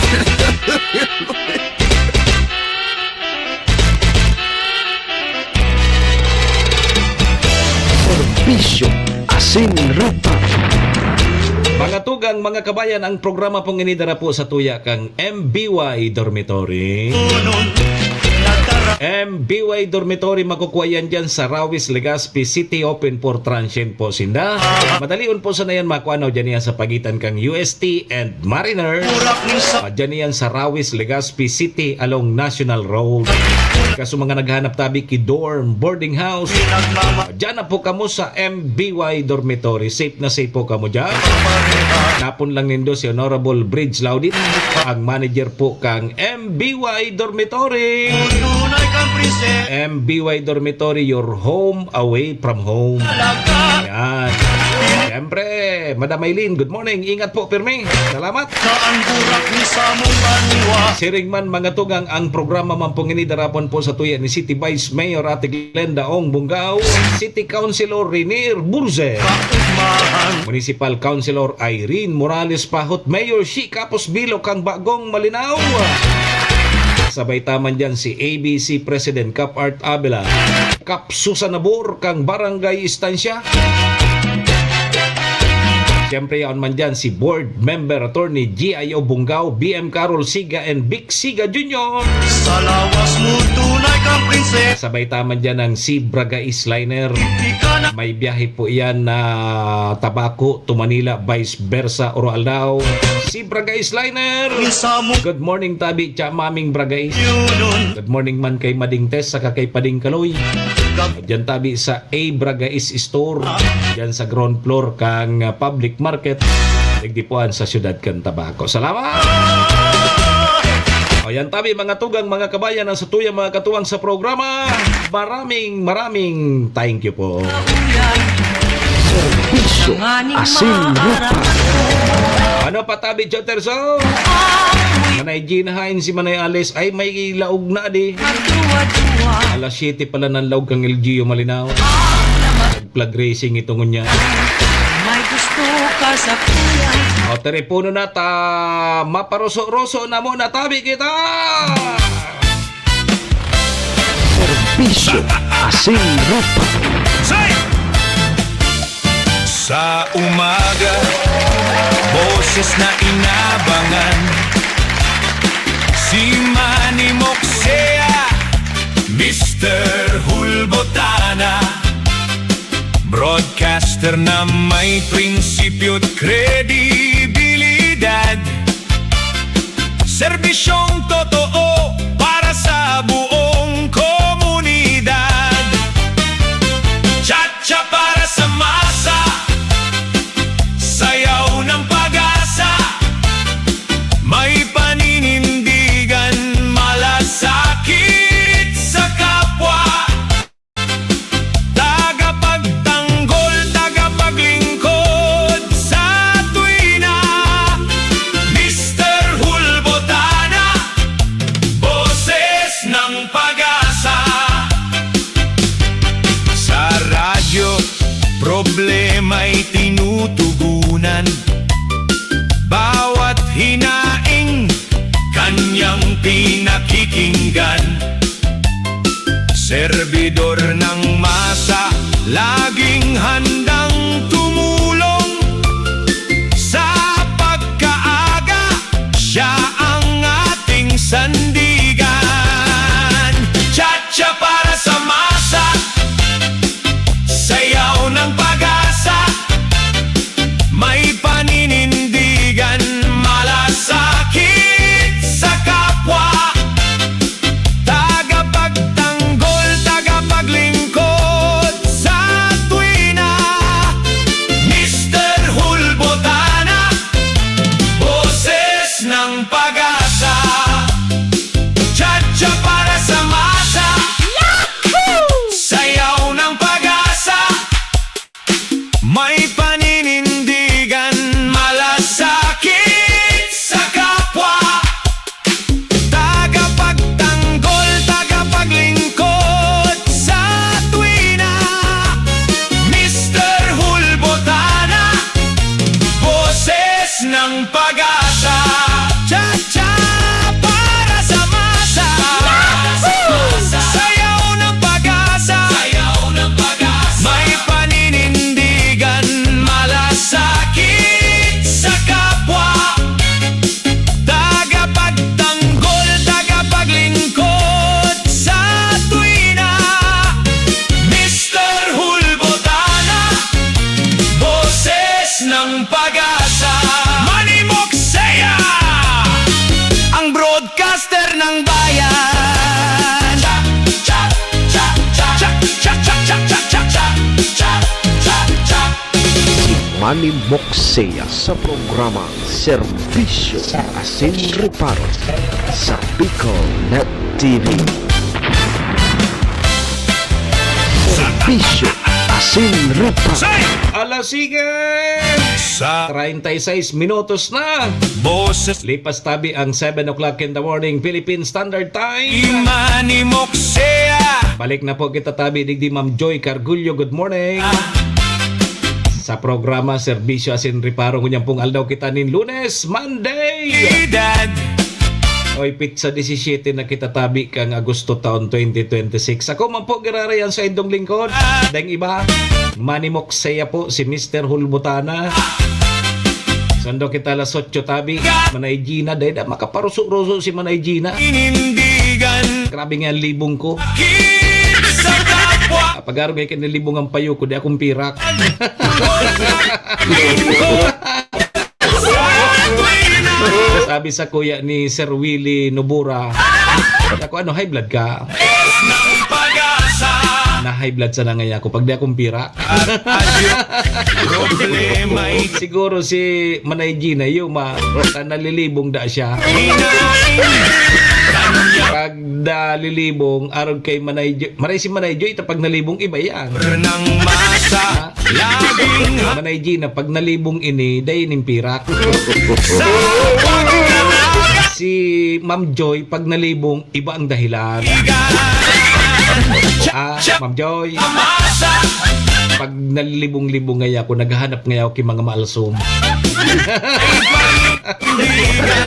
Serbisyo asin ruta. Mga tugang, mga kabayan, ang programa pong ini dara po sa tuya kan M B Y Dormitory. M B Y Dormitory, makukuha yan dyan sa Rawis, Legazpi City, open for transient po sinda. Madalion po sana yan makuha, no, dyan yan sa pagitan kang U S T and Mariner. Ah, dyan yan sa Rawis, Legazpi City, along National Road. Kaso mga naghanap tabi ki dorm, boarding house, dyan na po kamo sa M B Y Dormitory. Safe na safe po kamo dyan. Napon lang nindo si Honorable Bridge Laudit, ang manager po kang M B Y Dormitory. M B Y Dormitory, your home away from home. Yan. Siyempre, Madam Aileen, good morning. Ingat po, pirmi. Salamat. Saan burak ni samong banwa? Siring man, mga tugang, ang programa man pong ini darapon po sa tuya ni City Vice Mayor Ate Glenda Ong Bungao, City Councilor Renier Burze, Municipal Councilor Irene Morales Pahot, Mayor Shi Kapos Bilo kang Bagong Malinao. Sabay taman dyan si A B C President Kap Art Abela, Kap Susan Nabor kang Barangay Estancia. Siyempre, yaon man dyan si Board Member Attorney G I O Bungao, B M Carol Siga, and Vic Siga Junior. Sa lawas mo, tunay kang prinsesa. Sabay taman dyan ang si Bragais Liner. May biyahe po yan na Tabaco to Manila, vice versa, Oro Aldao. Si Bragais Liner. Good morning, tabi, tsa maming Bragais. Good morning man kay Mading Tess, saka kay Pading Kaloy. Diyan tabi sa A Bragais Store, diyan sa ground floor kang, ah, public market, digdi po an sa siyudad kan Tabaco. Salamat! O yan tabi, mga tugang, mga kabayan, ang satuyang mga katuwang sa programa. Maraming, maraming thank you po. Serbisyo asin ruta. Ano pa tabi, Joterso? Manay Jean Hines, si Manay Alice, ay may laog na di. Alas siyete pala ng laog kang L G U Malinao. Flag racing ito ngunya. May gusto ka sa kuya. O, telepono na ta, maparuso-ruso na muna tabi kita. Serbisyo asin ruta. Sa umaga, boses na inabangan. Si Manny Moksea, Mister Hulbotana. Broadcaster na may prinsipyo at kredibilidad. Serbisyong totoo para sa buong komunidad. Chatcha para sa masa, sayaw ng pag-asa. May paninindigan, malasakit sa kapwa. Tagapagtanggol, tagapaglingkod sa tuwina, Mister Hulbotana. Di nakikinggan. Serbidor ng masa, laging handang tumulong. Sa pagkaaga, siya ang ating sandigan. Cha-cha para sa masa, sayaw ng pag-asa. May paninindigan, malasakit sa kapwa. Tagapagtanggol, tagapaglingkod sa tuwina. Mister Hulbotana, boses ng pag-asa. Cha-cha para sa masa. Sayaw ng pag-asa. May paninindigan, malasakit sa kapwa. Tagapagtanggol, tagapaglingkod sa tuwina. Mister Hulbotana, boses ng pag-asa. Cha-cha para sa masa. Sayaw ng pag-asa. May paninindigan, malasakit sa kapwa. Tagapagtanggol, tagapaglingkod sa tuwina. Mister Hulbotana, boses ng pag-asa. Manny Moksea, ang broadcaster ng bayan. Cha, cha, cha, cha. Cha, cha, cha, cha, cha, cha. Cha, cha, cha, cha. Si Manny Moksea sa programa Serbisyo Asin Reparo sa Bicol Net T V. Serbisyo Asin Reparo. Alas siyete! Sa treinta y seis minutos na. Boses. Lipas tabi ang seven o'clock in the morning, Philippine Standard Time. Manny Moksea. Balik na po kita tabi, digdi Ma'am Joy Cargullo. Good morning. Sa programa, Serbisyo Asin Reparo, ngunyan pong aldaw kita nin Lunes, Monday. Edad. Oy, petsa disisiyete na kita tabi kang Agosto taon twenty twenty-six. Ako man po, giraray ang saindong lingkod. Deng iba, Manny Moksea po, si Mister Hulbotana. Sando kita alas otso tabi. Manay Gina, dai da makaparuso-ruso si Manay Gina. Inindigan. Grabe nga libong ko. Sa kapwa. Pag-arog ay kinalibong ang payo ko, di akong pirak. Sabi sa kuya ni Sir Willie Nobura, "Ako, ano, high blood ka?" Ng pag-asa. Na high blood sana ngayon ako pag di akong pira. At adyo, problema ito. Siguro si Manay Gina, yuma, ta nalilibong da siya. Hinain, kanya. Pag nalilibong, arog kay Manay Jo-, maray si Manay Joy, ta pag nalibong, iba yan. Ng masa. Laging ha- Manay Gina, pag nalibong ini, dai nin pirak. Sa pagkaaga. Si Ma'am Joy, pag nalibong, iba ang dahilan. Igan. Ah, Ma'am Joy. Masa. Pag nalibong-libong ngaya ako, naghahanap ngaya ako ki mga maalsom.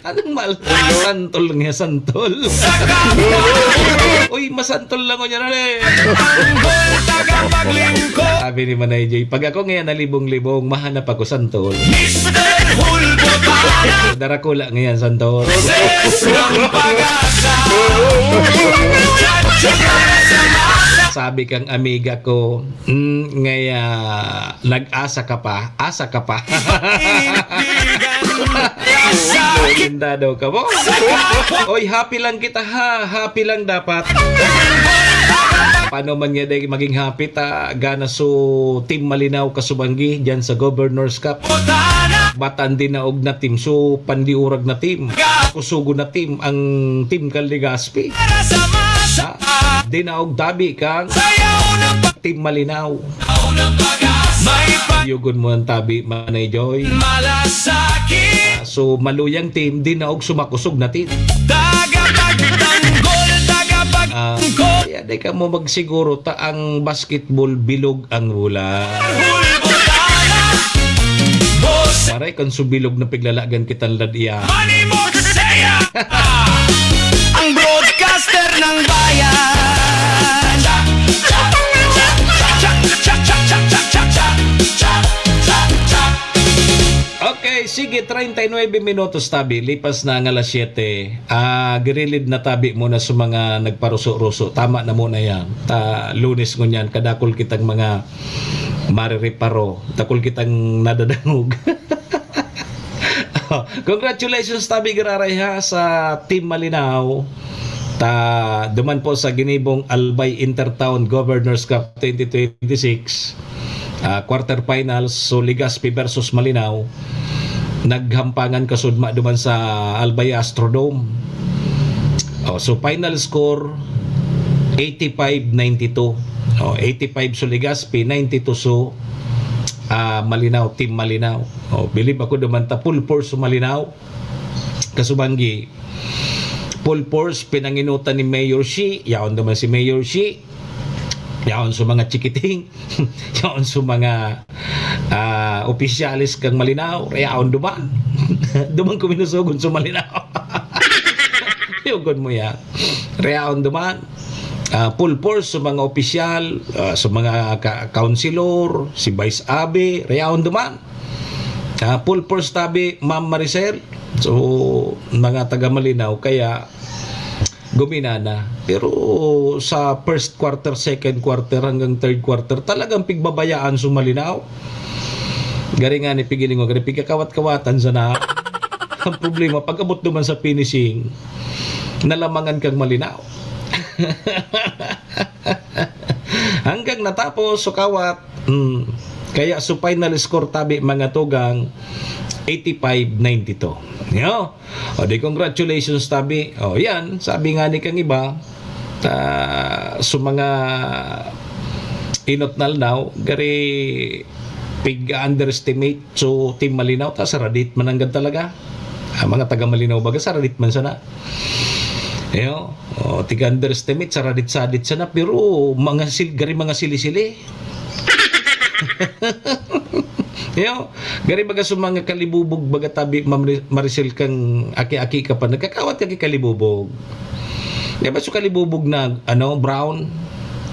Anong mal-, santol nga santol? Uy, masantol lang ko niya na, eh. Sabi ni Manay Joy, "Pag ako ngayon nalibong-libong, mahanap ako santol." Mister Hulbotana. Darakula ngayon, santol. Ses ng pag-asa. Sabi kang amiga ko, "Hmm, ngaya nag-asa ka pa? Asa ka pa?" Pindado ka mo. Oy, happy lang kita, ha? Happy lang dapat. Paano man nga di maging happy ta, gana so Team Malinaw kasubanggi dyan sa Governor's Cup. Batan dinaog na team, so pandiurag na team. Kusugo na team, ang Team Caldegaspi. Ha? Dinaog tabi kang Team Malinaw. Yugon mo ang tabi, Manay Joy. Malasakit. Ah, so, maluyang team, dinaog sumakusog na team. Tagapagtanggol, tagapag- Ah, kaya di ka mo magsiguro ta ang basketball bilog ang bola. Maray kan subilog na piglalagan kitang ladya. Manimok saya! treinta y nueve minutos tabi, lipas na ang alas siyete. Ah, girilid na tabi muna sa mga nagparuso-ruso. Tama na muna yan. Ta, Lunes ngunyan, kadakul kitang mga marireparo. Dakul kitang nadadangog. Congratulations tabi giraray ha sa Team Malinao. Ta, duman po sa ginibong Albay Intertown Governors Cup twenty twenty-six, ah, quarter finals, so Legazpi versus Malinao. Naghampangan kasudma duman sa Albay Astrodome. Oh, so final score, eighty-five ninety-two. Oh, eighty-five so Legazpi, ninety-two so, ah, Malinao, Team Malinao. Oh, bilib ako duman ta full force so Malinao. Kasubanggi, full force, pinanginutan ni Mayor Shi, yaon duman si Mayor Shi, yaon sa mga chikiting, yaon sa mga, ah, opisyales kang Malinao, yaon duman. Duman ko minusugon sa Malinao. Yugon mo yan. Yaon duman. Ah, full force sa mga opisyal, ah, sa mga ka-, councilor, si Vice Abe, yaon duman. Ah, full force tabi, Ma'am Maricel. So, mga taga Malinao, kaya guminana. Pero sa first quarter, second quarter, hanggang third quarter, talagang pigbabayaan so Malinao. Gari nga ni pigilingo, gari pigkakawat-kawatan sana. Ang problema, pag-abot duman sa finishing, nalamangan kang Malinao. Hanggang natapos so kawat, hmm, kaya so final score tabi, mga tugang, eighty-five ninety-two. Yo. O di, congratulations tabi. O yan, sabi nga ni kang iba, ta, so mga inot na aldaw, gari pig-underestimate so Team Malinao, ta saradit man nanggad talaga. Ang mga taga Malinao baga, saradit man sana. Yo, o, tig-underestimate, saradit-sadit sana, pero mga sil-, gari mga sili-sili. Yo, gari baga sa mga kalibubog, baga tabi, Ma'am Ri-, Maricel, kang aki-aki ka pa, nagkakawat ka ki kalibubog. Di ba, so kalibubog na, ano, brown?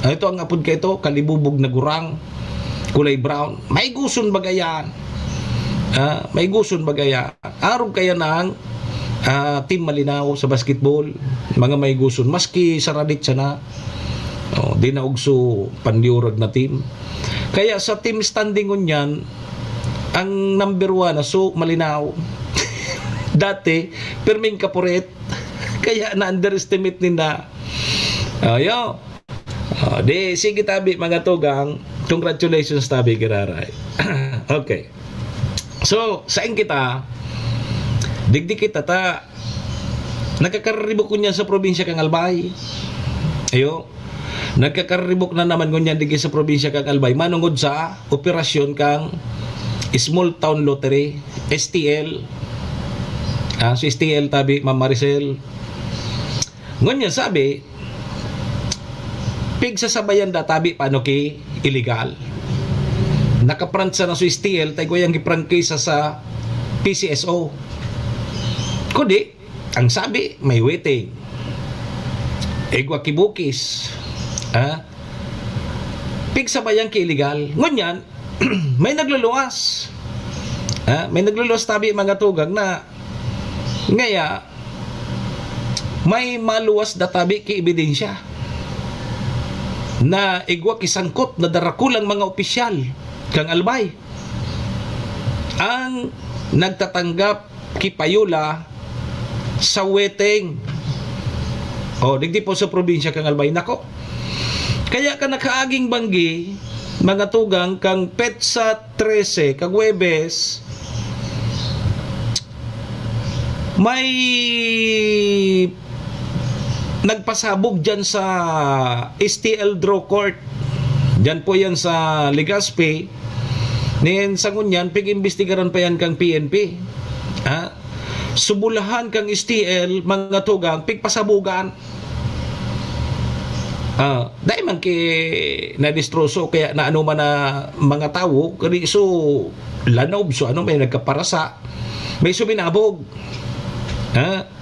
Ano ito ang apod ka ito? Kalibubog na gurang, kulay brown. May guson baga yan. Ah, may guson baga yan. Arog kaya ng, ah, Team Malinao sa basketball, mga may guson. Maski saradit sana, oh, di na ugso pandiurag na team. Kaya sa team standing ngunyan, ang number one na so Malinao. Dati, pirming kapuret. Kaya na-underestimate ninda. Oh, yo. Oh, di, sige tabi, mga tugang. Congratulations tabi, giraray. Okay. So, sain kita? Digdi kita ta, nagkakaribok ngunyan sa probinsya kang Albay. Ayo. Nagkakaribok na naman ngunyan digdi sa probinsya kang Albay. Manungod sa operasyon kang Small Town Lottery, S T L. Ah, so S T L tabi, Ma'am Maricel. Ngunyan sabi, pigsasabayan da tabi paano ki illegal. Nakaprangkisa na so S T L, ta igwa yang giprangkisa sa P C S O. Kundi, ang sabi, may waiting. Igwa ki bukis. Ha? Pigsabayan ki illegal. Ngunyan, may nagluluwas. Ha? May nagluluwas tabi, mga tugang, na ngaya, may maluwas da tabi ki ebidensya na igwa ki sangkot na darakulang mga opisyal kang Albay ang nagtatanggap ki payola sa weteng. O, digdi po sa probinsya kang Albay. Nako. Kaya ka nakaaging banggi, mga tugang, kang petsa trese, kag Huwebes, may nagpasabog dyan sa S T L Draw Court. Dyan po yan sa Legazpi. Nin sa ngunyan, pig-imbestigaran pa yan kang P N P. Ha? Subulahan kang S T L, mga tugang, pigpasabugan. Ah, dai man ki nadistroso kaya na ano man na mga tawo, kani so lanob, so ano, may nagkaparasa, may suminabog. Ha?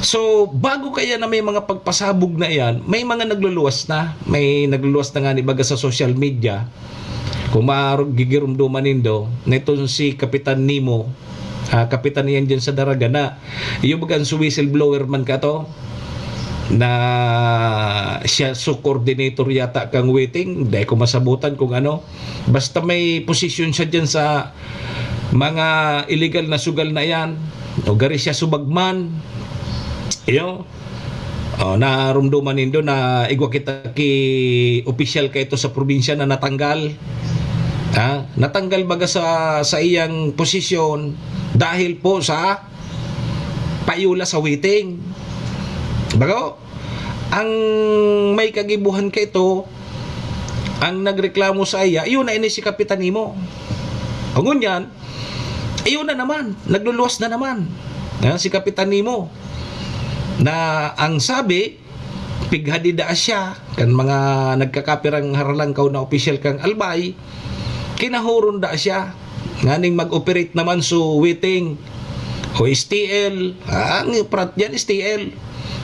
So, bago kaya na may mga pagpasabog na iyan, may mga nagluluwas na. May nagluluwas na nga ni baga sa social media. Kung maarog gigirumduman nindo, na itong si Kapitan Nemo, ah, kapitan iyan dyan sa Daraga na, yung bagang si whistleblower man ka to, na siya so coordinator yata kang waiting, dai ko masabutan kung ano. Basta may posisyon siya dyan sa mga illegal na sugal na yan, o gari siya subagman, iyo, oh, narumduman nindo na igwa kita ki opisyal kaito sa probinsya na natanggal. Ha? Natanggal baga sa, sa iyang posisyon dahil po sa payola sa waiting. Bago, ang may kagibuhan kaito, ang nagreklamo sa iya, iyon na ini si Kapitan Nemo. Ang ngunyan, iyon na naman, nagluluwas na naman. Ha? Si Kapitan Nemo. Na ang sabi, pighadi daa siya, kan mga nagkakapirang haralangkaw na opisyal kang Albay, kinahuron daa siya, nganing mag-operate naman so waiting, o S T L, ah, ang prat dyan, S T L,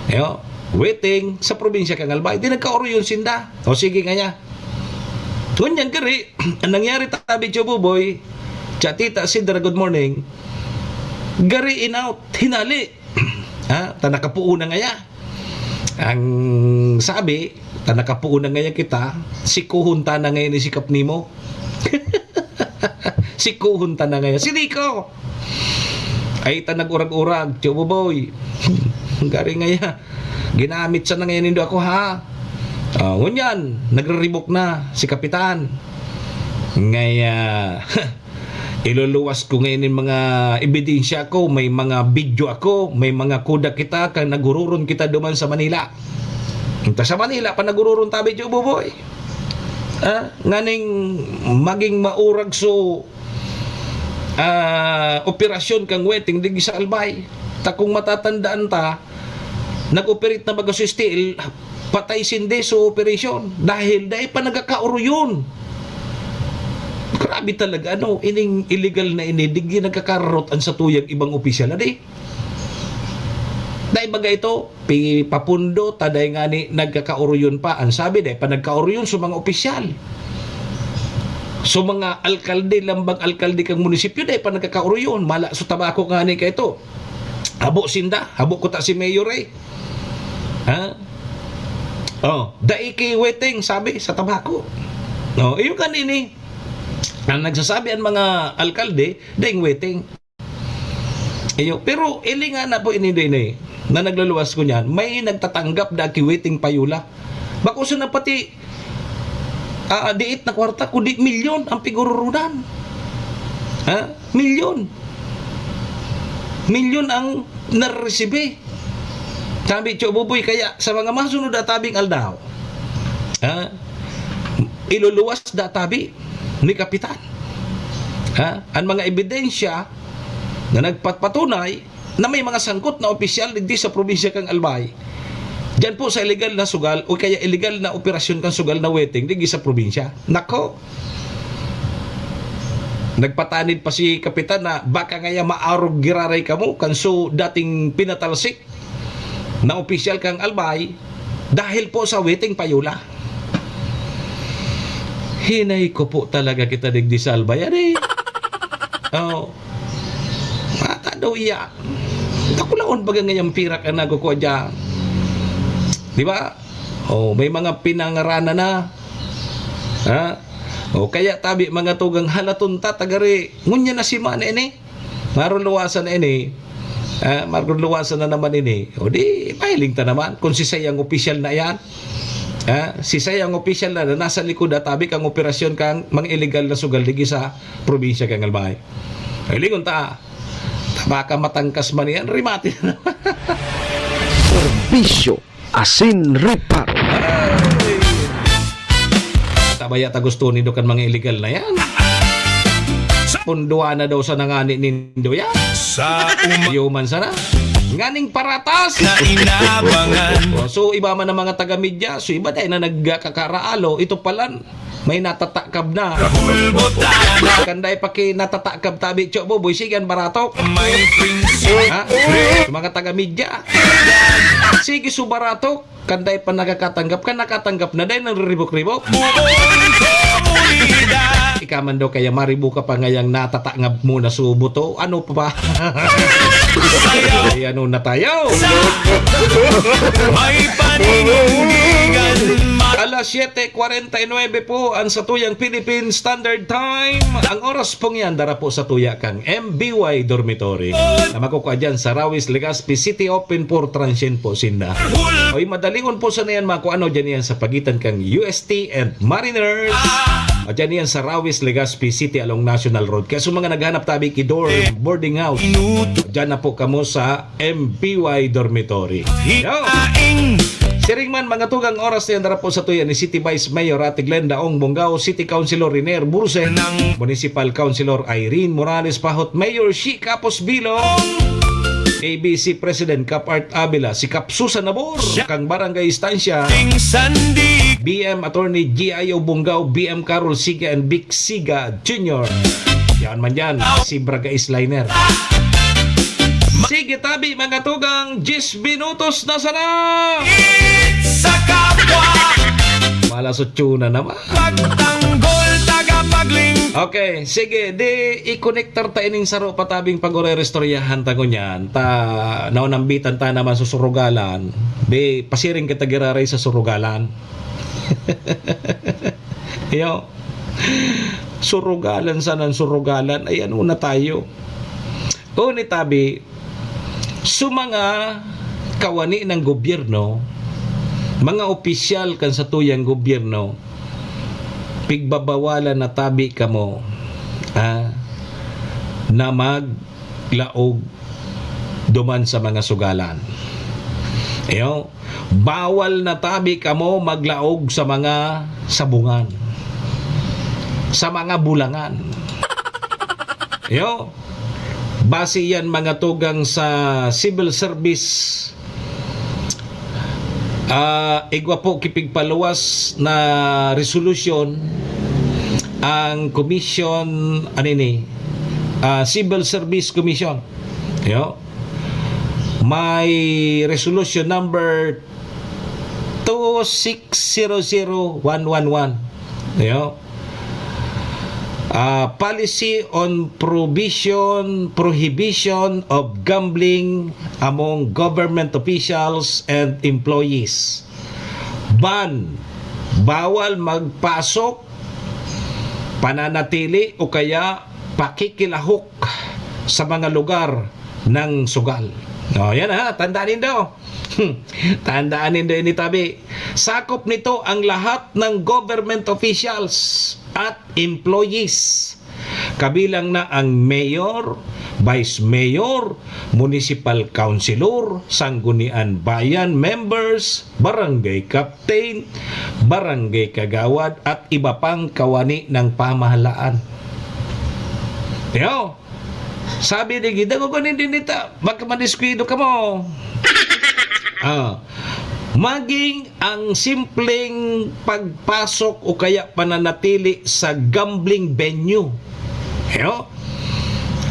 yo, waiting, sa probinsya kang Albay. Di nagkaoroyon sinda. O sige nga niya. Ngunyan gari, ang nangyari tabi, Tio Buboy, Chatita, Sidra, good morning, gari in out, hinali. Ha? Ta nakapuon na ngaya. Ang sabi, ta nakapuon na ngaya kita, sikuhon ta na ngayon ni si Kap Nemo. Sikuhon ta na ngayon. Si Nico! Ay, ta nag-urag-urag, Tio Buboy. Gari ngaya. Ginamit sa na ngayon nindo ako, ha? Ah, ngunyan, nagre-revoke na si Kapitan. Ngaya, iluluwas ko ngayon yung mga ebidensya ko, may mga video ako, may mga kuda kita, kan naghururon kita duman sa Manila. Punta sa Manila pa naghururon tabi, Tio Buboy. Ah, nganing maging maurag so, ah, operasyon kang waiting digdi sa Albay. Ta kung matatandaan ta, nag-operate na baga so S T L, patay sindi so operasyon dahil dai pa nagkakaoroyon. Grabe talaga, ano, ining illegal na ini, digdi nagkakararot an satuyang ibang opisyal, adi. Dai baga ito, pi-, papundo, ta dai ngani nagkakaoroyon pa. Ang sabi, dai pa nagkaoroyon sa mga opisyal. So, mga alkalde, lambang alkalde kang munisipyo, dai pa nagkakaoroyon. Mala, so tabako ngani kaito. Habo sinda, habo ko ta si Mayor eh. Ha? Oh, dai ki waiting, sabi sa tabako. No, iyo kanini. Ang nagsasabi ang mga alkalde, daing waiting. Iyo, pero ili nga na po ini din eh, na nagluluwas ko niyan, may nagtatanggap da ki waiting payola. Bako sa na pati, ah, diit na kwarta, kundi milyon ang pigururunan. Ha? Milyon. Milyon ang naresibi. Sabi, Tio Buboy, kaya sa mga masunod na tabing aldaw, ha? Iluluwas da tabi ni Kapitan. Ha? Ang mga ebidensya na nagpapatunay na may mga sangkot na opisyal digdi sa probinsya kang Albay. Diyan po sa illegal na sugal o kaya illegal na operasyon kang sugal na waiting digdi sa probinsya. Nako! Nagpatanid pa si Kapitan na baka ngaya maarog giraray kamo kan so dating pinatalsik na opisyal kang Albay dahil po sa waiting payola. Hinay ko po talaga kita digdi sa Albay, ari. Oh. Mata daw iya. Dakulaon baga ngayang pirak ang nagkukwa dyan. Di ba? Oh, may mga pinangaranan na. Ha? O kaya tabi mga tugang halaton ta, tagari. Ngunya na si Mana ini. Maruluwasan na ini. Ah, maruluwasan na naman ini. O di, mahiling ta naman kung si sayang opisyal na yan. Ah, si sayang opisyal na, na nasa likod at tabi kang operasyon kang mga illegal na sugal digi sa probinsya kang Albay. Hilingon ta, baka matangkas man yan, rimati na naman. Serbisyo asin reparo. Tabaya ta gusto nindo kan mga illegal na yan. Punduan na daw sa nangani nindo yan. Sa uma- Human sana. Nganing paratas. Na inabangan. O, so, iba man ang mga taga-media. So, iba tayo na nagkakaraalo. Ito pala, may natatakab na. Kabulbot na. Kanday pa ki natatakab tabi, Tio Buboy. Sige, ang barato. May prinsyo. Ha? Mga taga-media. Sige, so barato. Kanday pa nakakatanggap ka, nakatanggap na dahil nagriribok-ribok. Buong komunidad. ka man daw kaya maribo ka pa ngayang natatangab mo na subo to. Ano pa ba? Ay, ano na tayo? May paninindigan ma- Alas siyete kwarenta y nuebe po ang satuyang Philippine Standard Time. Ang oras pong yan, dara po sa tuya kang M B Y Dormitory na makukua dyan sa Rawis, Legazpi City. Open for transient po sinda. Oy, madalion po sana yan, mga kuano, dyan yan sa pagitan kang U S T and Mariners. O dyan yan sa Rawis, Legazpi City along National Road. Kaya sa mga naghanap tabi ki dorm, boarding house, dyan na po kamo sa M B Y Dormitory. Yo! Hinaing Siring man, mga tugang, oras na yan, dara po sa tuya ni City Vice Mayor Ate Glenda Ong Bongao, City Councilor Riner Burse, Nang- Municipal Councilor Irene Morales Pahot, Mayor Shi Kapos Bilong, A B C President Kap Art Avila, si Kap Susan Nabor, kang Barangay Estancia, Ting sandig B M Attorney G I O Bongao, B M Carol Siga, and Vic Siga Junior. Yan man yan, si Braga Isliner. Sige, tabi, mga tugang, diyes minutos na sana! Sa kapwa Malas otso na naman. Pagtanggol tagapagling Okay, sige, di i-connectar ta ining saro patabing pag-orerestoryahan ta ngunyan. Ta naunambitan ta naman sa surugalan. Di pasiring kita giraray sa surugalan. Yo. Surugalan sana ang surugalan. Ay, ano na tayo? O ni tabi, so mga kawani ng gobyerno, mga opisyal kan satuyang gobyerno, pigbabawalan na tabi kamo, ah, na maglaog duman sa mga sugalan. Iyo, bawal na tabi kamo maglaog sa mga sabungan, sa mga bulangan. Iyo, base yan, mga tugang, sa civil service, ah, igwa po kipigpaluwas na resolusyon ang commission, ano ini, ah, Civil Service Commission. Yo. May resolution number two six zero zero one one one. Yo. Ah, policy on provision, prohibition of gambling among government officials and employees. Ban, bawal magpasok, pananatili o kaya pakikilahok sa mga lugar ng sugal. O, yan ha, tandaan nindo. Tandaan nindo ini, tabi. Sakop nito ang lahat ng government officials at employees. Kabilang na ang mayor, vice mayor, municipal councilor, sanggunian bayan members, barangay captain, barangay kagawad, at iba pang kawani ng pamahalaan. Yo, sabi ni Gida, "Kukunin din nita, magkamaniskwido ka mo." Ah, maging ang simpleng pagpasok o kaya pananatili sa gambling venue, yo,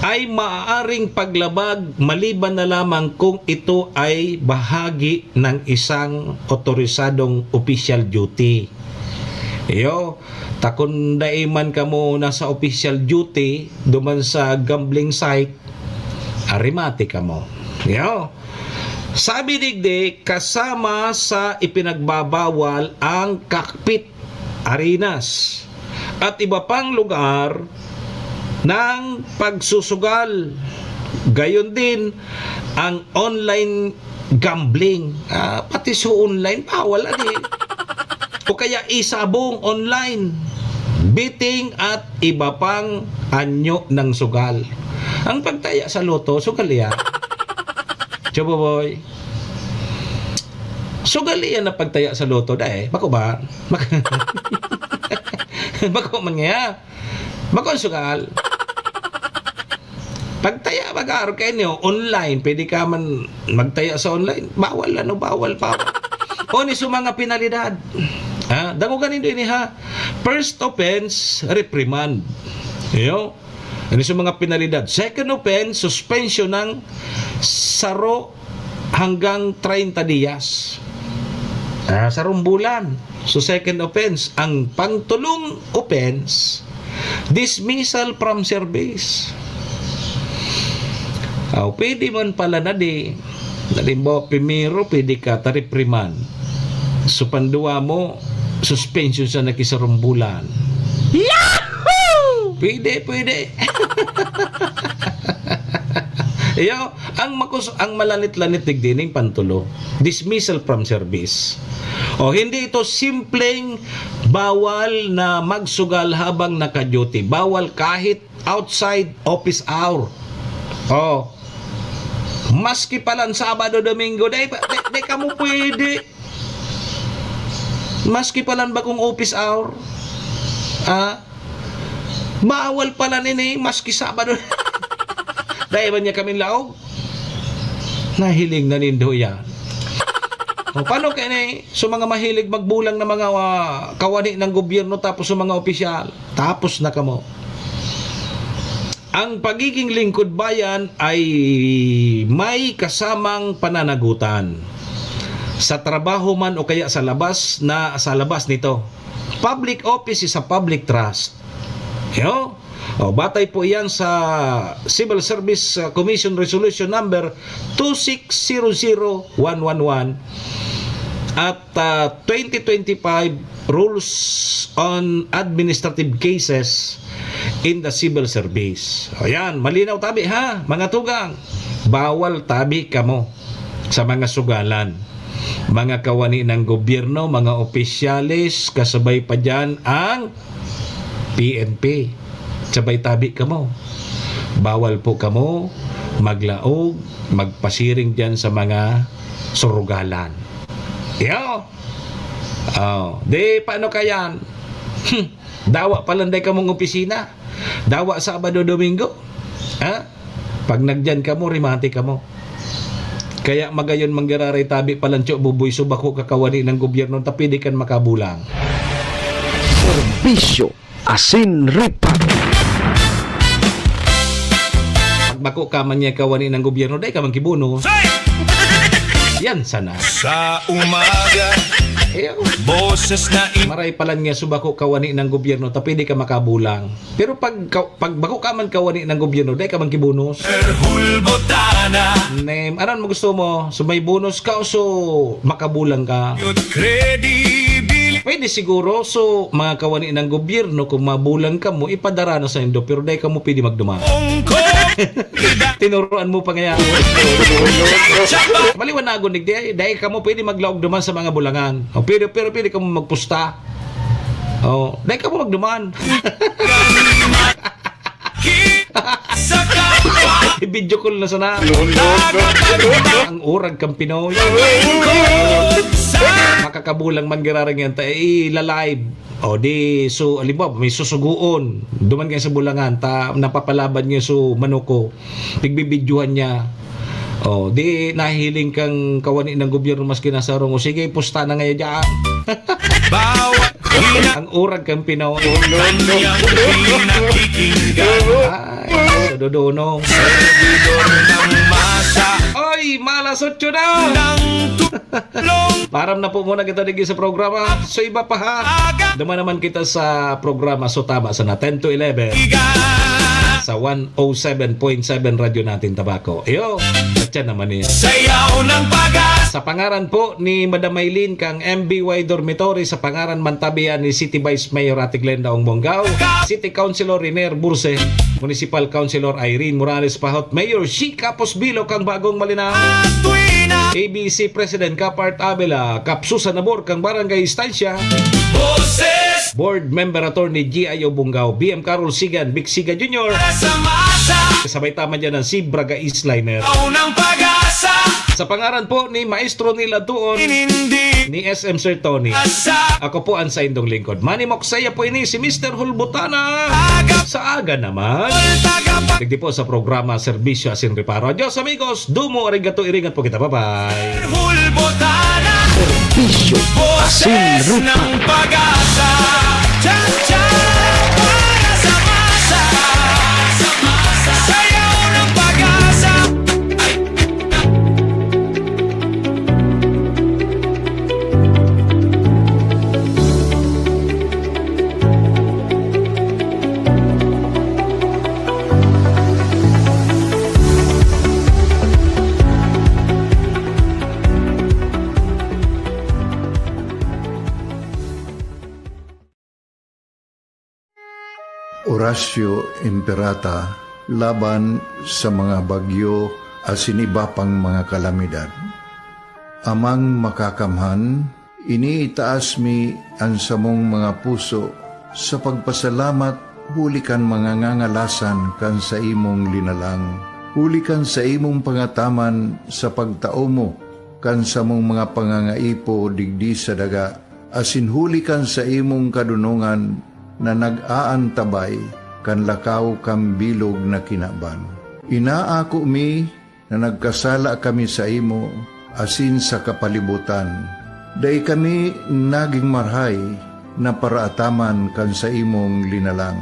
ay maaaring paglabag maliban na lamang kung ito ay bahagi ng isang otorisadong official duty. Yo, ta kun dai man kamo nasa official duty duman sa gambling site, arimati kamo. Yo. Sabi digdi, kasama sa ipinagbabawal ang cockpit, arenas, at iba pang lugar ng pagsusugal. Gayon din ang online gambling. Ah, pati sa online, bawal ani. O kaya isabong online, betting at iba pang anyo ng sugal. Ang pagtaya sa loto, sugal iya. Chobo boy. Sugal iya na pagtaya sa loto, dai. Bako ba? Bako man nga. Bako ang sugal. Pagtaya, mag-aaro kayo niyo, online. Pwede ka man magtaya sa online. Bawal, ano, bawal, bawal. O ni sa mga penalidad. Ha? Dangogan nindo ini, ha? First offense, reprimand. Iyo. Ano sa mga penalidad? Second offense, suspension ng saro hanggang treinta dias. Ah, sarong bulan. So, second offense. Ang pangtulong offense, Dismissal from service. Aw, pwede man pala na di. Halimbawa, primero, pwede ka ta-reprimand. So, panduwa mo, suspension sa nakisarong bulan. Yahoo! Pwede, pwede. Iyo, ang makus-, ang malanit-lanit digdi ning pantulo, dismissal from service. O, hindi ito simpleng bawal na magsugal habang naka-duty. Bawal kahit outside office hour. O, maski palan Sabado, Domingo, dai, dai, dai kamo pwede. Maski palan bakong office hour. Ah, bawal pala nini, maski Sabado. Dai ba niya kaming laog? Nahiling na nindo yan. O, paano kaya ni, so mga mahilig magbulang na mga, ah, kawani ng gobyerno tapos sa mga opisyal? Tapos na kamo. Ang pagiging lingkod bayan ay may kasamang pananagutan. Sa trabaho man o kaya sa labas na, sa labas nito. Public office is a public trust. Yo? O, batay po iyan sa Civil Service, uh, Commission Resolution Number two six zero zero one one one at, uh, twenty twenty-five Rules on Administrative Cases in the Civil Service. O yan, malinaw tabi ha, mga tugang. Bawal tabi kamo sa mga sugalan. Mga kawani ng gobyerno, mga opisyales, kasabay pa dyan ang P N P. Sabay tabi kamo. Bawal po kamo maglaog, magpasiring dyan sa mga surugalan. Yo! Oh, di paano kayan? Hmm, dawa pa lang day kamong opisina. Dawa Sabado, Domingo. Ha? Pag nagyan kamo, rimate kamo. Kaya magayon manggiraray tabi palancho buboy so bako kakawani ng gobyerno ta pwede kan makabulang. Serbisyo asin ripa. Pag bako ka man niya kawani ng gobyerno, dai ka man kibono. Yan sana. Sa umaga, Ayaw. Boses na in- Maray palan niya so bako kawani ng gobyerno, ta pwede ka makabulang. Pero pag ka-, pag bako ka man kawani ng gobyerno, dai ka man kibonos. Hulbotana. Nem, ano mo gusto mo? So may bonus ka o so makabulang ka? Yut credibility. Pwede siguro, so mga kawani ng gobyerno, kung mabulang ka mo, ipadara na sa indo, pero dai ka mo pwede magduman. Ongko. Tinuruan mo pa ngayon. Maliwanagon, digdi, dai ka mo pwede maglaog duman sa mga bulangan. O, pero, pero pwede ka mo magpusta. Oh, dai ka mo magduman. Sa kapwa. I-video call na sana. Ang urag kang Pinoy. Makakabulang man giraray yan ta, eh, ila-live. O di, so, halimbawa, may susugoon. Duman kayo sa bulangan, ta, napapalaban niya so manuko. Pigbibidyohan niya. O, di nahihiling kang kawani ng gobyerno maski nasa rong. O sige, pusta na ngayon dyan. Bawat Ang urag kang Pinoy. Kanyang pinakikinggan. Ay, sa dodonong. Servidor ng masa. Oy, malas otso na. Ng tulong. Param na po muna kita digdi sa programa. So iba pa ha. Duman naman kita sa programa. So tama sana, ten to eleven. Iga. Sa one oh seven point seven Radyo Natin Tabaco. Iyo, at yan naman niya. Sayaw ng pag-asa. Sa pangaran po ni Madam Maylene kang M B Y Dormitory, sa pangaran man tabi yan ni City Vice Mayor Ate Glenda Ong Bongao, City Councilor Riner Burse, Municipal Councilor Irene Morales Pahot, Mayor Shi Capos Bilo kang Bagong Malinao, A B C President Kapart Abela, Kapsusa Nabor kang Barangay Estancia, Boses. Board Member Attorney G I O Bongao, B M Carol Sigan, Vic Siga Junior. Sa masa. Kasabay tama dyan ang Zebra Gais Liner. Aw ng pag-asa. Sa pangaran po ni Maestro Nila Tuon, Inindi. Ni S M Sir Tony. Asa. Ako po ang saindong lingkod. Manny Moksaya po ini, si Mister Hulbutana. Aga. Sa aga naman. Tagapa. Digdi po sa programa Serbisyo Asin Reparo. Adios, amigos. Dumo, arigato, iringat po kita. Bye-bye. Hulbutana. Serbisyo. Boses Asin Rupa. Ng pag-asa. Cha-cha. Para sa masa. Sayaw ng pag-asa. Oratio Imperata laban sa mga bagyo asin iba pang mga kalamidad. Amang Makakamhan, iniitaas mi an samong mga puso sa pagpasalamat huli kan mga ngangalasan kan saimong linalang, huli kan saimong pangataman sa pagtao mo kan samong mga pangangaipo digdi sa daga, asin huli kan saimong kadonongan na nag-aantabay kan lakaw kan bilog na kinaban. Inaako mi na nagkasala kami saimo asin sa kapalibotan. Dai kami nagin marahay na paraataman kan saimong linalang.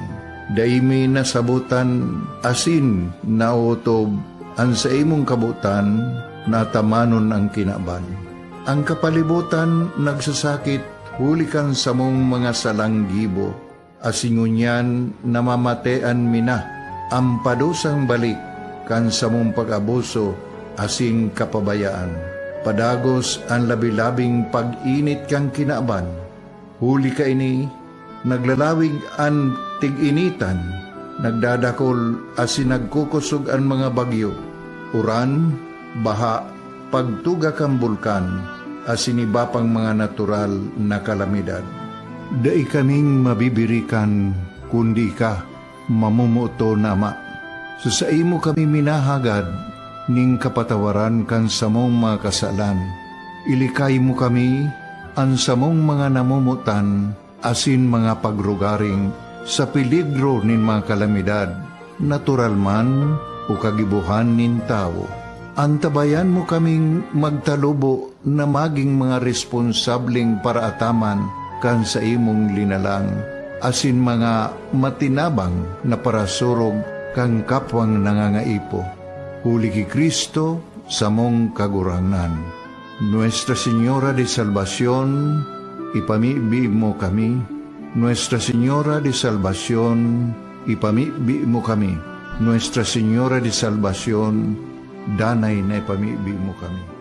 Dai mi nasabotan asin naotob an saimong kabotan na atamanon an kinaban. An kapalibotan nagsasakit huli kan samong mga salang gibo, asin ngunyan namamatean mi na an padusang balik kan samong pag-abuso asin kapabayaan. Padagos an labi-labing pag-init kan kinaban. Huli kaini, naglalawig an tig-initan, nagdadakol asin nagkukosog an mga bagyo, uran, baha, pagtuga kan bulkan, asin iba pang mga natural na kalamidad. Dai kaming mabibirikan kundi ika, mamomoton na Ama. Sa saimo kami minahagad nin kapatawaran kan samong mga kasalan. Ilikay mo kami, an samong mga namomotan, asin mga pagrugaring sa peligro nin mga kalamidad, natural man o kagibohan nin tawo. Antabayan mo kaming magtalubo na magin mga responsableng paraataman kan saimong linalang, asin mga matinabang na parasurog kan kapwang nangangaipo. Huli ki Cristo, samong Kagurangnan. Nuestra Señora de Salvacion, ipamibi mo kami. Nuestra Señora de Salvacion, ipamibi mo kami. Nuestra Señora de Salvacion, danay na ipamibi mo kami.